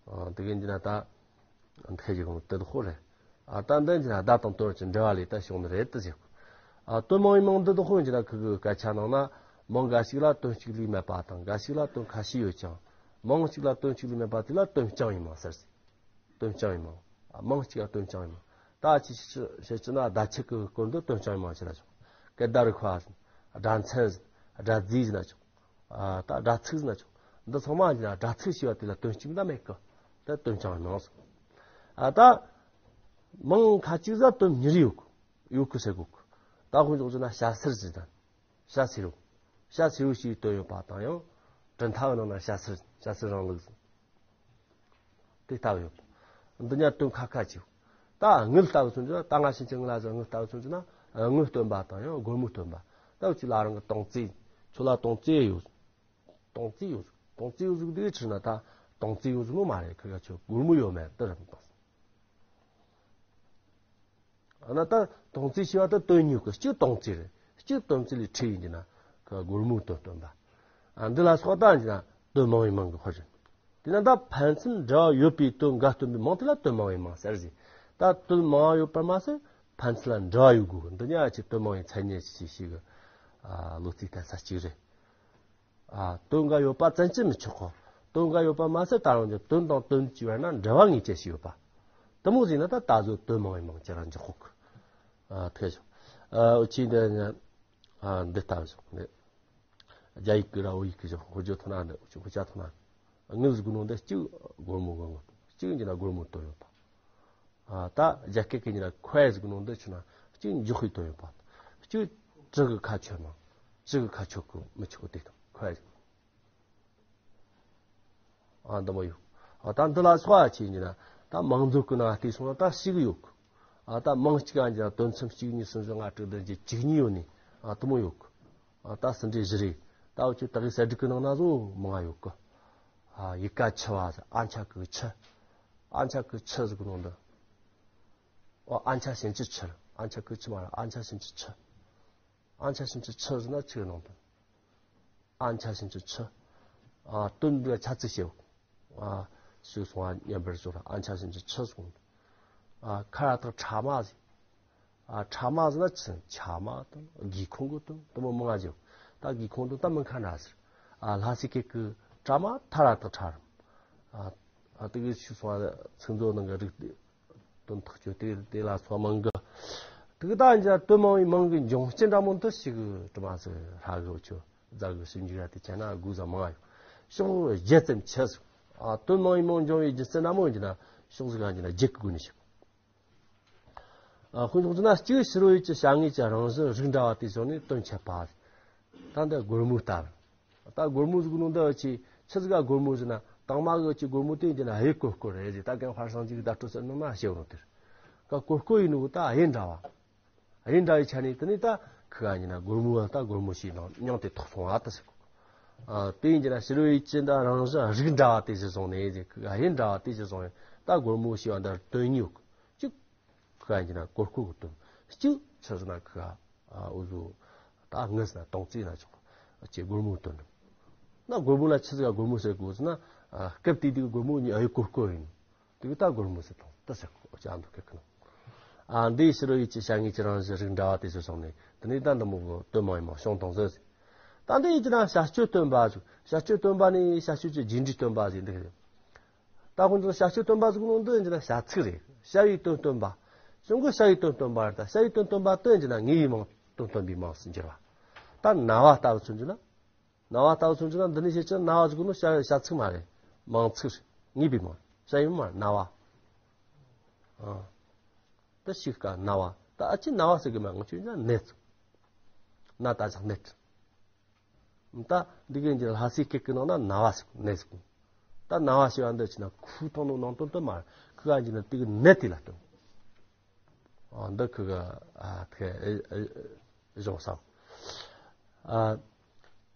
ཨ། དེ་གི་འཇི་ན་ད། འདི་ཁ་ཅིག་གོ་ནོ་དེ་དོ་ཧོ་རེད། ཨ། ད་འདི་འཇི་ན་བརྡ་དང་དོན་གྱི་འབྲེལ་བ་ལས་ད་བྱུང་ནི་རེད་དེ་ཟེར་གོ། ཨ། དོན་མང་ཡིན་མང་འདི་དོ་ཧོ་འཇི་ན་ཁི་གི་སྐད་ཆ་ནང་ན། མང་འགའ་ཞིག་ལ་དོན་གཅིག་ལས་མེད་པ་དང་འགའ་ཞིག་ལ་དོན་ཁ་ཤས་ཡོད་ཀྱང་། མང་གཅིག་ལ་དོན་གཅིག་ལས་མེད་པ་དེ་ལ་དོན་རྐྱང་ཡིན་མང་ཟེར། དོན་རྐྱང་ཡིན་མང་། ཨ། མང་གཅིག་ལ་དོན་རྐྱང་ཡིན་མང་། ད་ཅི་ཞིག་བཤད་ཅི་ན་བརྡ་ཆད་ཀྱི་སྐོར་འདི་དོན་རྐྱང་ཡིན་མང་ཆེ་ལ་ཆོག་སྐད་བརྡ་རིག་པ་ཟེར། སྒྲ་མཚན་ཟེར། སྒྲ་རྫས་ཟེར་ན་ཆོག་ཨ། ད་སྒྲ་ཚིག་ཟེར་ན་ཆོག་འདི་ཚང་མ་ཡིན་ན་སྒྲ་ཚིག་ཞེས་པ་དེ་ལ་དོན་གཅིག་འདྲ་མེད་གི། དེ་དོན་རྐྱང་ཡིན་མང་ཟེར། ཨ། ད་མང་ཁ་ཅིག་ཟ་དོན་གཉིས་རེ་ཡོད་གི། ཡོད་གི་ཟེར་གོ་གི། ད་དཔེ་འཇོག་རྒྱུ་ན་ཞྭ་སེར་ཟེར་དང་། ཤ་སེར་བོ། ཤ་སེར་བོ་ཞེས་དོན་ཡོད་པ་དང་ཡང་། གྲུབ་མཐའ་གི་ནང་ན་ཤ་སེར། ཤ་སེར་རིང་ལུགས་ཟེར། དེ་ལྟ་བུ་ཡོད། འདི་ཉག་དོན་ཁ་ཁ་ཅིག་ད་དངུལ་ལྟ་བུ་མཚོན་རྒྱུ་ན་ད་སྔ་ཕྱིན་ཅི་དངུལ་ལ་ཟེར། དངུལ་ལྟ་བུ་མཚོན་རྒྱུ་ན་དངུལ་སྟོན་པ་དང་ཡང་སྒོར་མོ་སྟོན་པ། ད་འུ་ཅི་ལ་རང་གི་དོང་ཙེ། ཁྱོད་ལ་དོང་ཙེ་ཡོད། དོང་ཙེ་ཡོད། དོང་ཙེ་ཡོད་ཟིག་འདི་ཁྲིད་ན་ད་དོང་ཙེ་ཡོད་ཟིག་ནོ་མ་རེད། ཁ་ཁ་ཁྱོད་སྒོར་མོ་ཡོད་མེད་དེ་རེད་མི་དང་། ཨ་ན་ད་དོང་ཙེ་ཞེས་པ་ད་དོན་གཉིས་གི། གཅིག་དོང་ཙེ་རེད། གཅིག་དོན་ཙེ་ལས་ཁྲིད་ཡིན་གྱི་ན་ཁ་སྒོར་མོ་དོན་སྟོན་པ། ཨ། འདི་ལ་སོགས་ད་ཡིན་གྱི་ན་དོན་མང་བའི་མང་གི་ཁོ་རེད། དེ་ན་ད་ཕན་ཚུན་འབྲེལ་བ་ཡོད་པའི་དོན་འགའ་སྟོན་པའི་མང་དེ་ལ་དོན་མང་བའི་མང་ཟེར་ཟིན། ད་དོན་མང་བ་ཡོད་པར་མ་ཟད་ཕན་ཚུན་ལ་འབྲེལ་བ་ཡོད་དགོས་གི། འདི་ཉག་ཅིག་དོན་མང་བའི་མཚན་ཉིད་ཅིག་ཞིག་གི། ཨ། ལོ་རྩིས་ལྟ་ས་གཅིག་རེད། ཨ། དོན་འགའ་ཡོད་པ་བཙན་གྱིས་མི་ཆོག་གོ། དོན་འགའ་ཡོད་པ་མ་ཟད་ད་རུང་ཀྱང་དོན་དང་དོན་གྱི་བར་ན་འབྲེལ་བ་ངེས་ཅན་ཞིག་ཡོད་པ། དེ་མོ་ཟིན་ན་ད་ད་གཟོད་དོན་མང་བའི་མང་ཅི་རང་འཇོག་གོ། ཨ། ཐེ་ཞོག་ཨ། འུ་ཆི་འདི་ནི། ཨ། འདི་ལྟ་བུ་ཞོག་འདི། རྒྱ་ཡིག་གི་ར་བོད་ཡིག་གི་ཞོག་ཧོ་ཇོ་ཐོ་ན་འདི་འུ་ཆི་ཧོ་ཅ་ཐོ་ན། དངུལ་ཟིག་ནོ་འདི་གཅིག་སྒོར་མོ་གི་དངུལ། གཅིག་འདི་ན་སྒོར་མོ་དོན་ཡོད་པ། ཨ། ད་རྒྱ་སྐད་ཀྱི་ཉིན་ན་ཁོའི་ཟིག་ནོ་འདི་ཆུ་ན་གཅིག་འཇོག་ཤེས་དོན་ཡོད་པ། གཅིག་གྲི་གི་ཁ་ཆོད་མ། གྲི་གི་ཁ་ཆོད་གི་མི་ཆོག་དེ་དང་ཁོའི་ཟིག་ཨ། འདི་མོ་ཡོད། ཨ། ད་འདི་ལ་སོགས་ཆེ་ཉིན་ན་ད་མང་ཚོགས་ཀྱི་ནང་བལྟས་སོང་ན་ད་ཞིག་ཡོད་གི། ཨ། ད་མང་གཅིག་ག་ཉིན་ན་དོན་ཚན་གཅིག་གཉིས་གསུམ་བཞི་ལྔ་དྲུག་བདུན་བརྒྱད་བཅུ་གཉིས་ཡོད་ནི། ཨ། དེ་མོ་ཡོད་གི། ཨ། ད་ཟིན་བྲིས་བཞི་རེད། ད་འུ་ཆོ་ད་གི་གསེར་སྒྲིག་གི་ནང་ན་བཟོ་མང་ཡོད་གི། ཨ། ཡི་ག་ཆུ་བ་ཟེར། ཨ་མཆོག་གི་ཆུ། ཨ་མཆོག་གི་ཆུ་ཟེར་གི་ནོ་འདི། ཨ་ཨན་ཆ་ཞིང་ཆུ་ཆུ། ཨན་ཆ་ཁུ་ཆུ་མ་ར་ཨན་ཆ་ཞིང་ཆུ་ཆུ། ཨན་ཆ་ཞིང་ཆུ་ཆུ་ཟེར་ན་ཆུ་ནང་དོན། ཨན་ཆ་ཞིང་ཆུ་ཆུ། ཨ་དོན་འདི་ཆ་ཚིག་ཤེའོ། ཨ་ཞུ་སོང་ཨ་ཉན་པར་ཞུ་ར་ཨན་ཆ་ཞིང་ཆུ་ཆུ་སོང་། ཨ་ཁ་ར་ཐག་ཁྲ་མ་ཟེར། ཨ་ཁྲ་མ་ཟེར་ན་ཆུ་ཆ་མ་དང་སྒེའུ་ཁུང་གི་དོན་དུ་མོ་མང་ང་ཞེའོ། ད་སྒེའུ་ཁུང་དོན་ད་མི་ཁ་འདྲ་ཟེར། ཨ་ལྷ་སའི་སྐད་ཀྱི་ཁྲ་མ་ཐ་ར་ཐག་ཁྲ་རམ། ཨ་ཨ་དེ་གི་ཞུ་སོང་ཨ་ཚིག་མཛོད་ནང་གི་རིགས་དེ། དོན་ཐག་ཆོད་དེ་དེ་ལ་སོགས་མང་གི། དེ་གི་ད་འཇའ་དོན་མང་བའི་མང་གི་འབྱུང་རྐྱེན་འདྲ་མོ་འདི་ཞིག་གི་དྲི་མ་ཟེར་ཧ་གི་ཆོ་རྫ་གི་ཞིབ་འཇུག་ཡ་དེ་བྱས་ན་དགོས་ས་མང་ཡོད། ཕྱོགས་བརྒྱད་ཙམ་ཆེ་སོང་། ཨ་དོན་མང་བའི་མང་འབྱུང་བའི་རྒྱུ་མཚན་འདྲ་མོ་ཡིན་ན་ཕྱོགས་ཟིག་ག་ཡིན་ན་བརྒྱད་ཀྱི་སྒོ་ནས་ཞིག་ཨ་དཔེ་མཚོན་ན་གཅིག་ཕྱི་རོལ་ཡུལ་གྱི་བྱ་དངོས་ཀྱི་རང་བཞིན་རིགས་འདྲ་བ་དེ་བྱུང་ནས་དོན་འཆད་པ། ད་འདི་སྒོར་མོ་ལྟ་བུ། ད་སྒོར་མོ་ཟིག་ནང་འདི་ཆི་ཆི་ཟིག་ག་སྒོར་མོ་ཟེར་ན་དང་མ་གི་ཆི་སྒོར་མོ་དེ་འདི་ན་ཧེ་ཀོར་ཀོར་རེད་ཟེར། ད་གན་ཧར་སང་ཅིག་ད་སྤྲོ་ཟེར་ནོ་མ་ཤེས་རུང་དེར་ཀ་ཀོར་ཀོར་ཡིན་ནོ་ད་ཧེ་འདྲ་བ། ཧེ་འདྲ་བའི་ཆ་ནས་དེ་ནས་ད་ཁི་ག་ཡིན་ན་སྒོར་མོ་བ་ད་སྒོར་མོ་ཞིག་ནང་མྱང་དེ་ཐོག་སོང་བ་ད་ཟེར་གོ། ཨ་དེ་ཡིན་གྱི་ན་ཕྱི་རོལ་ཡུལ་གྱི་ད་རང་བཞིན་རིགས་འདྲ་བ་དེ་ཞིག་སོང་ནས་ཟེར། ཁི་ག་ཧེ་འདྲ་བ་དེ་ཞིག་སོང་ནས་ད་སྒོར་མོ་ཞིག་བ་འདིར་དོན་གཉིས་ཡོད་གི། གཅིག་ཁུ་ག་ཡིན་ན་ཀོར་ཀོར་གི་དོན། གཅིག་ཆི་ཟེར་ན་ཁུ་ག་ཨ་འུ་ཟོ་ད་དངུལ་ཟེར་ན་དོང་ཙི་ན་ཆོག་ཅེས་སྒོར་མོ་དོན། ན་སྒོར་མོ་ལ་ཆི་ཟེར་ག་སྒོར་མོ་ཟེར་དགོས་ཟེར་ན། ཨ་སྐབས་དེ་དུས་སྒོར་མོ་ཉི་ཨ་ཡི་ཀོར་ཀོར་ཡིན། དེ་གི་ད་སྒོར་མོ་ཟེར་དང་ད་ཟེར་གོ་ཅི་ཨ་འདུག་གི་ནོ། ཨ་འདི་ཕྱི་རོལ་ཡུལ་གྱི་བྱ་དངོས་ཀྱི་རང་བཞིན་རིགས་འདྲ་བ་དེ་ཚོ་སོང་ནས་དེ་ནས་ད་འདི་མོ་གི་དོན་མང་ཡིན་མང་བྱུང་དང་ཟེར། ད་འདི་ཡིན་གྱི་ན་བྱ་སྤྱོད་སྟོན་པ་ཟེར། བྱ་སྤྱོད་སྟོན་པ་ནི་བྱ་སྤྱོད་ཀྱི་རྗེས་འབྲས་སྟོན་པ་ཟེར་འདུག་གི། ད་ཁོང་ཚོ་བྱ་སྤྱོད་སྟོན་པ་ཟེར་གོ་ནོ་འདི་ཡིན་གྱི་ན་བྱ་ཚིག་རེད། བྱ་བའི་དོན་སྟོན་པ། གཞུང་གི་བྱ་བའི་དོན་སྟོན་པ་རེད། ད་བྱ་བའི་དོན་སྟོན་པ་དེ་ཡིན་གྱི་ན་ངེས་པའི་མིང་དོན་སྟོན་པའི་མིང་ཟེར་འགྱུར་བ། ད་ན་བ་ལྟ་བུ་མཚོན་གྱི་ན། ན་བ་ལྟ་བུ་མཚོན་གྱི་ན་འདི་ནས་བཤད་ཀྱི་ན་བ་ཟེར་གོ་ནོ་བྱ་བྱ་ཚིག་མ་རེད། མིང་ཚིག་རེད། ངེས་པའི་མིང་རེད། བྱ་བའི་མིང་མ་རེད། ན་བ། ཨ་ད་ཤིག་ག་ན་བ། ད་ཨ་ཅི་ན་བ་ཟེར་གི་མ་ང་ཆོས་ཀྱང་ནད་ཟེར། ན་ད་ཆགས་ནད། ད་འདི་གའི་འདི་ལྷ་སའི་སྐད་ཀྱི་ནང་ན་ན་བ་ཟེར་ནད་ཟེར། ད་ན་བ་ཞེས་པ་འདི་ཕྱིན་ན་ཁུ་ཐོང་ནོ་ནང་དོན་དུ་མ་ཁུ་ག་འཇི་ན་དེ་གི་ནད་དེ་ལ་སྟོན། ཨ་འདི་ཁུ་ག་ཨ་ཐེ་གཞུང་སང་ཨ་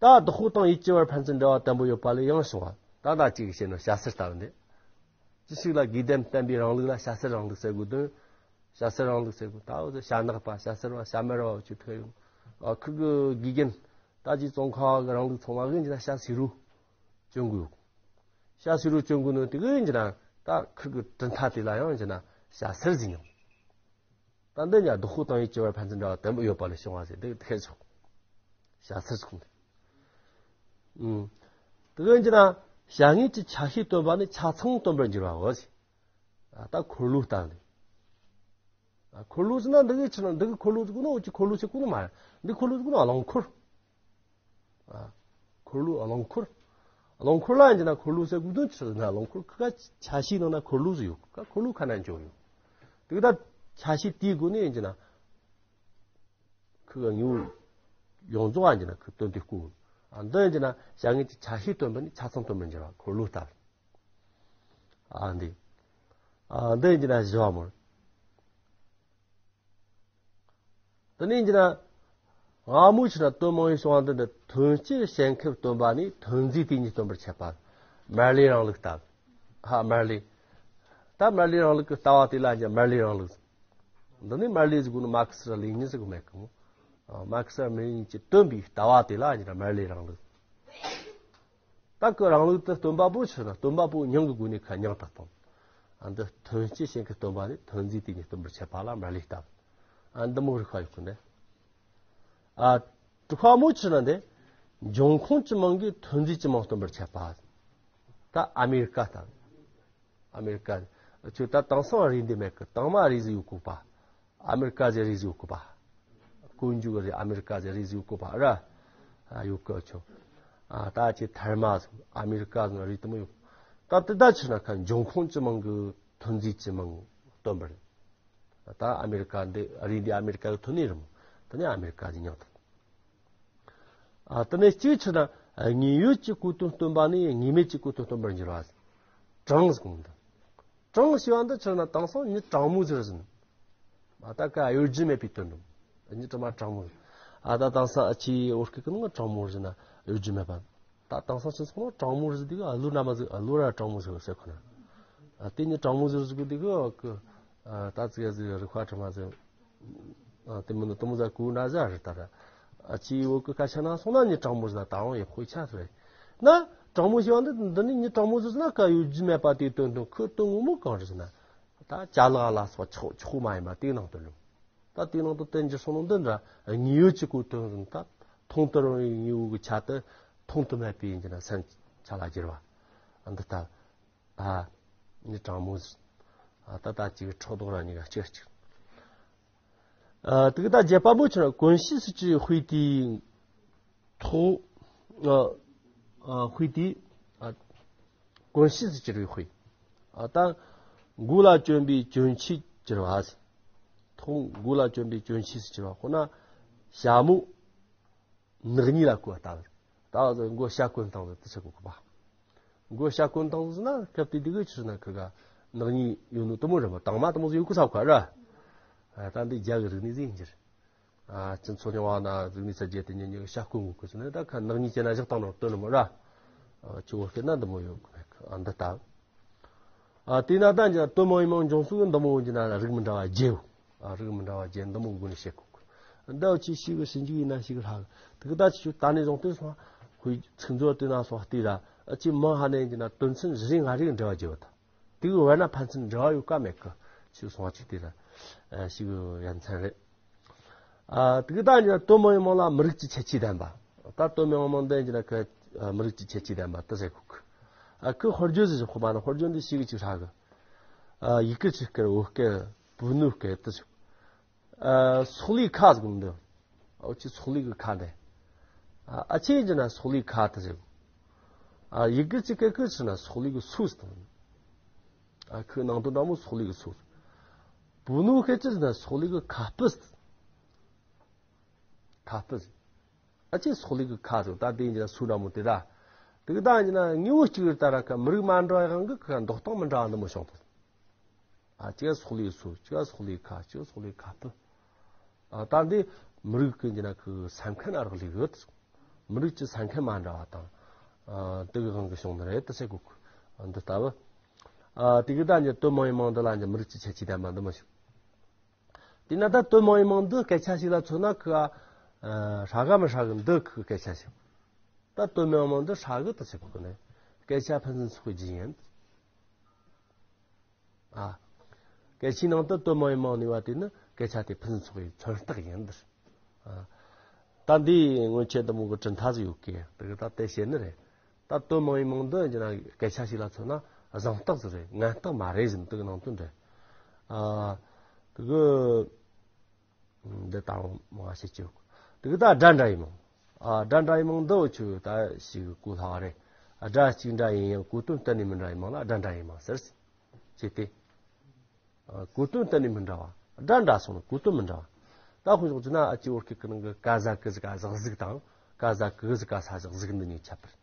ད་བདག་པོ་དང་ཡིད་ཀྱི་བར་ཕན་ཚུན་འབྲེལ་བ་བརྟན་པོ་ཡོད་པ་ལས་ཡང་བྱུང་བ། ད་ད་ཅིག་བཤད་ནོ་བྱ་ཟེར་ལྟ་བུ་འདི། ཅི་ཞིག་ལ་དགོས་ལྡན་བསྟན་པའི་རིང་ལུགས་ལ་བྱ་ཟེར་རིང་ལུགས་ཟེར་དགོས་དོན། བྱ་ཟེར་རིང་ལུགས་ཟེར་དགོས། ད་འོ་ཟེར་བྱ་ནག་པ་བྱ་ཟེར་བ་བྱ་དམར་བ་འོ་ཅི་ཐོས་ཡོང་། ཨ་ཁུ་གི་དགོས་ལྡན། ད་ཅི་ཙོང་ཁ་གི་རིང་ལུགས་ཚང་མ་གི་འཇི་ན་བྱ་ཟེར་རུ་བཅོ་དགོས། བྱ་ཟེར་རུ་བཅོ་དགོས་ནོ་དེ་གི་འཇི་ན་ད་ཁུ་གི་གྲུབ་མཐའ་དེ་ལ་ཡང་འཇི་ན་བྱ་ཟེར་ཟེར་མྱོང་། ད་འདི་ཉ་བདག་པོ་དང་ཡིད་ཀྱི་བར་ཕན་ཚུན་འབྲེལ་བ་བརྟན་པོ་ཡོད་པ་ལས་བྱུང་བ་ཟེར་འདི་ཐེ་ཆོག་བྱ་ཟེར་ཟེར་གོ་ནི། ཨུམ། དེ་གི་འཇི་ན་བྱ་དངོས་ཀྱི་ཆ་ཤས་སྟོན་པ་ནི་ཆ་ཚང་སྟོན་པར་འགྱུར་བའོ་ཟེར། ད་འཁོར་ལོ་ལྟ་བུ་ནི། འཁོར་ལོ་ཟེར་ན་འདི་གི་ཕྱིར་ན་འདི་གི་འཁོར་ལོ་ཟེར་གོ་ནོ་འོ་ཅི་འཁོར་ལོ་ཟེར་གོ་ནོ་མ་རེད། འདི་འཁོར་ལོ་ཟེར་གོ་ནོ་རླངས་འཁོར། ཨ། འཁོར་ལོ་རླངས་འཁོར། རླངས་འཁོར་ལ་ཡིན་ན་འཁོར་ལོ་ཟེར་དགོས་དོན་ཆི་ཟེར་ན་རླངས་འཁོར་ཁ་ཆ་ཤས་ནང་ན་འཁོར་ལོ་ཟེར་ཡོད་ཀ་འཁོར་ལོ་ཁ་ན་འཇོག་ཡོད། དེ་གི་ད་ཆ་ཤས་དེའི་སྒོ་ནས་ཡིན་ན་ཁི་ག་དངོས་པོ་ཡོངས་རྫོགས་ཨ་ཡིན་ན་ཁི་དོན་དེ་བཀོད། ཨ་འདི་ཡིན་ན་བྱ་དངོས་ཀྱི་ཆ་ཤས་སྟོན་པ་ནི་ཆ་ཚང་སྟོན་པར་འགྱུར་བ་འཁོར་ལོ་ལྟ་བུ། ཨ་འདི། ཨ་འདི་ཡིན་ན་བཞི་བ་མོ། དེ་ནས་ཡིན་ན། སྔ་མོ་ཕྱིར་ན་དོན་མང་བའི་གསུང་བ་འདི་འདི་ཐོན་སྐྱེད་སྐྱེ་འཁོར་སྟོན་པ་ནི་ཐོན་རྫས་དེ་ཉིད་སྟོན་པར་བྱེད་པ། མར་ལེ་རིང་ལུགས་ལྟ་བུ། ཧ་མར་ལེ། ད་མར་ལེ་རིང་ལུགས་ཀྱི་ལྟ་བ་དེ་ལ་ཀྱང་མར་ལེ་རིང་ལུགས། འདི་ནི་མར་ལེ་ཟེར་གོ་ནི་མར་ཁེ་སི་ར་ལེ་ཉིན་ཟེར་གོ་མེད་གི་མོ། མར་ཁེ་སི་ར་ལེ་ཉིན་གྱི་སྟོན་པའི་ལྟ་བ་དེ་ལ་ཀྱང་མར་ལེ་རིང་ལུགས། ད་ཀི་རིང་ལུགས་དེ་སྟོན་པ་པོ་ཕྱིར་ན་སྟོན་པ་པོ་མྱིང་གི་སྒོ་ནས་ཁ་མྱིང་དུ་བཏང་། ཨ་འདི་ཐོན་སྐྱེད་སྐྱེ་འཁོར་སྟོན་པ་ནི་ཐོན་རྫས་དེ་ཉིད་སྟོན་པར་བྱེད་པ་ལ་མར་ལེ་ལྟ་བུ། ཨ་འདི་མོ་རིགས་པ་ཡོད་གི་འདི། ཨ་དྲུག་པ་མོ་ཕྱིར་ན་འདི། འབྱུང་ཁུངས་ཀྱི་མིང་གིས་ཐོན་རྫས་ཀྱི་མིང་སྟོན་པར་བྱེད་པ། ད་ཨ་མེ་རི་ཀ་ལྟ་བུ། ཨ་མེ་རི་ཀ། ཁྱོད་ད་དེང་སང་རིགས་འདི་མེད་གི། དང་མ་རིགས་ཟིག་ཡོད་གོ་པ། ཨ་མེ་རི་ཀ་ཟེར་རིགས་ཟིག་ཡོད་གོ་པ། ཀོན་ཇུ་གི་རིགས་ཨ་མེ་རི་ཀ་ཟེར་རིགས་ཟིག་ཡོད་གོ་པ་ར། ཨ་ཡོད་གི་ཁྱོད། ཨ་ད་ཁྱེད་ཐར་མ་ཟེར་ཨ་མེ་རི་ཀ་ཟེར་རིགས་དེ་མོ་ཡོད། ད་དེ་ད་ཕྱིར་ན་ཁ་འབྱུང་ཁུངས་ཀྱི་མིང་གི་ཐོན་རྫས་ཀྱི་མིང་སྟོན་པར། ད་ཨ་མེ་རི་ཀ་འདི་རིགས་འདི་ཨ་མེ་རི་ཀ་གི་ཐོན་ནི་རེད་མོ། དེ་ནི་ཨ་མེ་རི་ཀ་ཟེར་མྱིང་དུ། ཨ་དེ་ནས་གཅིག་ཕྱིར་ན་དངོས་ཡོད་ཀྱི་གོ་དོན་སྟོན་པ་ནི་དངོས་མེད་ཀྱི་གོ་དོན་སྟོན་པར་འགྱུར་བ། གྲང་ཟེར་གོ་འདི། གྲང་ཞེས་པ་འདི་ཕྱིར་ན་དེང་སང་མྱི་གྲང་མོ་ཟེར་ཟིན། ཨ་ད་ཀ་གཡོ་སྒྱུ་མེད་པའི་དོན་དུ། མྱི་གྲང་མ་གྲང་མོ་ཟེར། ཨ་ད་དེང་སང་ཨ་ཆི་བོད་སྐད་ཀྱི་ནང་གྲང་མོ་ཟེར་ན་གཡོ་སྒྱུ་མེད་པ། ད་དེང་སང་སྤྱི་ཚོགས་ནང་གྲང་མོ་ཟེར་དུས་ཨ་ལོ་ན་མ་ཟེར་ཨ་ལོ་ར་གྲང་མོ་ཟེར་ཟེར་ཁོ་ན། ཨ་དེ་མྱི་གྲང་མོ་ཟེར་ཟེར་གོ་དུས་ཨ་ཀི། ཨ། ད་ཙི་ག་ཟིག་རིག་པ་དྲི་མ་ཟིག་ཨ། དེ་མིན་ནི་དུ་མོ་ཟ་གུ་འདྲ་ཟ་རེད་ད་ར། ཨ། ཅི་ཡོད་གི་སྐད་ཆ་ན་སོང་ན་ཉི་དྲང་མོ་ཟ་ད་འོང་ཡི་ཁོའི་ཆ་རེད། ན་དྲང་མོ་ཞིག་འདི་འདི་ནི་ཉི་དྲང་མོ་ཟ་ན་ཀ་ཡོད་རྒྱུ་མེད་པ་དེའི་དོན་དུ་ཁོས་དོན་ངོ་མ་གང་རེད་ཟེར་ན། ད་ཅ་ལག་ལ་སོགས་ཆོག་ཆོག་མ་ཡིན་པ་དེའི་ནང་དུ་ལུས། ད་དེའི་ནང་དུ་བསྟན་རྒྱུ་སོང་ནོ་འདི་འདྲ་དངོས་ཡོད་ཀྱི་གོ་དོན་ཟིན་ད་མཐོང་དུ་རུང་བའི་དངོས་པོ་གི་ཆ་དུ་མཐོང་དུ་མེད་པའི་ཡིན་གྱི་ན་སེམས་ཆ་ལ་བསྒྱུར་བ་འདི་ལྟ། ཨ། ཉི་དྲང་མོ་ཟིག་ཨ། ད་ལྟ་ཅིག་ཕྲག་དོག་ར་གཉིས་ཀ་གཅིག་གཅིག་ཨ། དེ་གི་ད་རྒྱལ་པོ་ཆེ་ན་ཀུན་ཤེས་སུ་གྱུར་པའི་དཔེ་དེའི་ཐོག་ཨ། ཨ། དཔེ་དེའི་ཨ། ཀུན་ཤེས་སུ་གྱུར་པའི་དཔེ། ཨ། ད་མགོ་ལ་གྱོན་པའི་གྱོན་ཆས་གྱུར་པ། ཐོག་མགོ་ལ་གྱོན་པའི་གྱོན་ཆས་སུ་གྱུར་པ་ཁོ་ན་ཞྭ་མོ། ནག་ཉེས་ལ་བཀོད་ལྟ་བུ། ད་གཟོད་མགོ་ཞྭ་གོན་སྟངས་དེ་ཆེ་གོ་གི་པ། མགོ་ཞྭ་གོན་སྟངས་ཟེར་ན་སྐབས་དེ་དུས་གི་ཆི་ན་ཁི་ག་ནག་ཉེས་ཡོད་ནོ་དུ་མོ་རེད་པ། དང་མ་དུ་མོ་ཟིག་ཡོད་གི་ས་ཁ་ར། ཨ། ད་འདི་རྒྱ་གི་རིག་གནས་ཟིག་ཡིན་གྱི་རེད། ཨ། སྤྱི་ཚོགས་རྙིང་བ་ན་རིག་གནས་ཚད་རྒྱས་དེ་ཉིད་ཉིད་ཞྭ་གོན་དགོས་གི་ཟེར་ན་ད་ཁ་ནག་ཉེས་ཅན་ན་བཞག་བཏང་ནོ་དོན་ནི་མོ་ར། ཨ། ཁྱོད་བོ་སྐད་ན་འདི་མོ་ཡོད་གི་མེད་གི། ཨ། འདི་ལྟ། ཨ། དེས་ན་ད་འདི་དོན་མང་ཡིན་མང་འབྱུང་ཚུལ་གི་འདི་མོ་ཡིན་གྱི་ན་རིགས་མི་འདྲ་བ་བརྒྱད། ཨ། རིགས་མི་འདྲ་བ་བརྒྱད་འདི་མོ་མགོ་ནས་བཤད་གོ་གི། འདི་ཆི་ཞིག་གི་ཞིབ་འཇུག་ཡིན་ན་ཞིག་ལྷག་དེ་གི་ད་ཆི་ཞིག་ད་ནས་བཟུང་སྟེ་སོང་ཁོའི་ཚིག་མཛོད་དེ་ན་སོང་བལྟས་ར། ཨ། ཅི་མང་ཧ་ནས་ཡིན་གྱི་ན་དོན་ཚན་བཞི་རེ་ལྔ་རེ་གི་འབྲེལ་བ་བརྗོད་པ་དང་། དེ་གི་བར་ན་ཕན་ཚུན་འབྲེལ་བ་ཡོད་ཀ་མེད་ཀི་ཞིག་སོང་ཅིག་དེ་ར། ཨ། ཞིག་ཡ་མཚན་རེད། ཨ། དེ་གི་ད་འདི་དོན་མང་ཡིན་མང་ལ་མི་རིགས་ཀྱི་ཁྱད་ཆོས་ལྡན་པ། ད་དོན་མང་ཡིན་མང་འདི་འདི་ན་ཁི་མི་རིགས་ཀྱི་ཁྱད་ཆོས་ལྡན་པ་དེ་ཟེར་གོ་གི། ཨ། ཁི་དཔེར་བརྗོད་ཟེར་གོ་མ་ན་དཔེར་བརྗོད་འདི་ཞིག་གི་ཅིག་ཧྲ་གི། ཨ། ཡི་གེ་ཆི་སྐད་བོད་སྐད་བོད་ནུ་སྐད་དེ་ཆི། ཨ། སོག་ལེའི་ཁ་ཟེར་གོ་འདི། ཨོ་ཅི་སོག་ལེ་གི་ཁ་འདི། ཨ། ཨ་ཆི་ཡིན་ན་སོག་ལེའི་ཁ་དེ་ཟེར་གོ། ཨ། ཡི་གེ་ཅི་སྐད་ཁི་ཆི་ན་སོག་ལེ་གི་སོ་ཟེར་དང་། ཨ། ཁི་ནང་དོན་འདྲ་མོ་སོག་ལེ་གི་སོ། བོད་ནུ་སྐད་ཅི་ཟེར་ན་སོག་ལེ་གི་ཁ་སྤུ་ཟེར། ཁ་སྤུ་ཟེར། ཨ་ཅེ་སོག་ལེ་གི་ཁ་ཟེར་ད་དེ་ཡིན་ན་སུ་འདྲ་མོ་དེ་ད། དེ་གི་ད་ཡིན་ན་དངོས་པོ་གཅིག་རེད་ད་ར་ཁ་མི་རིགས་མ་འདྲ་བའི་དབང་གིས་ཁ་འདོགས་སྟངས་མི་འདྲ་བ་འདི་མོ་བྱུང་ཐལ། ཨ། གཅིག་སོག་ལེའི་སོ། གཅིག་སོག་ལེའི་ཁ། གཅིག་སོག་ལེའི་ཁ་སྤུ། ཨ། ད་འདི་མི་རིགས་ཀྱི་ཡིན་ན་ཁི་ས་མཁན་ཨ་རག་ལས་ཡོད། མི་རིགས་ཀྱི་ས་མཁན་མ་འདྲ་བ་དང་། ཨ། དེ་གི་དབང་གིས་བྱུང་ནི་རེད་དེ་ཟེར་གོ་གི། འདི་ལྟ་བུ། ཨ། དེ་གི་ད་ཡིན་དོན་མང་ཡིན་མང་འདི་ལ་ཡིན་མི་རིགས་ཀྱི་ཁྱད་ཆོས་ལྡན་པ་འདི་མོ་ཞིག་དེས་ན་ད་དོན་མང་ཡིན་མང་འདི་སྐད་ཆ་ཞིག་ལ་མཚོན་ན་ཁི། ཨ། ཧྲ་ག་མི་ཧྲ་གི་འདི་ཁི་སྐད་ཆ་ཞིག་ད་དོན་མང་ཡིན་མང་འདི་ཧྲ་གི་དེ་ཟེར་གོ་གི་ནི། སྐད་ཆ་ཕན་ཚུན་ཚོགས་པའི་རྒྱུ་ཡིན། ཨ། སྐད་ཆའི་ནང་དུ་དོན་མང་ཡིན་མང་ནུས་པ་དེ་ནི་སྐད་ཆ་དེ་ཕན་ཚུན་ཚོགས་པའི་མཚོན་རྟགས་ཡིན། ཨ། ད་འདི་སྔོན་ཆད་འདི་མོ་གི་གྲུབ་མཐའ་ཟིག་ཡོད་གི། དེ་གི་ད་དེ་བཤད་ནི་རེད། ད་དོན་མང་ཡིན་མང་འདི་ཡིན་ན་སྐད་ཆ་ཞིག་ལ་མཚོན་ན་གཟེངས་རྟགས་ཟིག་རེད། ངན་རྟགས་མ་རེད་ཟེར་ནི་དེ་གི་ནང་དོན་རེད། ཨ། དེ་གི་འདི་ལྟ་བུ་མང་བ་བཤད་ཀྱི་ཡོད། དེ་གི་ད་སྒྲ་འདྲ་ཡིན་མང་། ཨ། སྒྲ་འདྲ་ཡིན་མང་འདི་འུ་ཆོས་ད་ཞིག་གོ་སླ་བ་རེད། ཨ། སྒྲ་གཅིག་འདྲ་ཡིན་ཡང་གོ་དོན་གཏན་ནས་མི་འདྲ་ཡིན་མང་ལ་སྒྲ་འདྲ་ཡིན་མང་ཟེར། ཅེས་ཏེ། ཨ། གོ་དོན་གཏན་ནས་མི་འདྲ་བ། སྒྲ་འདྲ་སོང་ན་གོ་དོན་མི་འདྲ་བ། ད་དཔེ་བཞག་རྒྱུ་ན་ཨ་ཅེ་བོད་སྐད་ཀྱི་ནང་གི་ཀ་ཟ་ཀི་ཟི་ཀ་ཟ་གཟིག་དང་། ཀ་ཟ་ཀི་གི་ཟི་ཀ་ས་བཞག་གཟིག་འདི་གཉིས་ཁྱད་པར།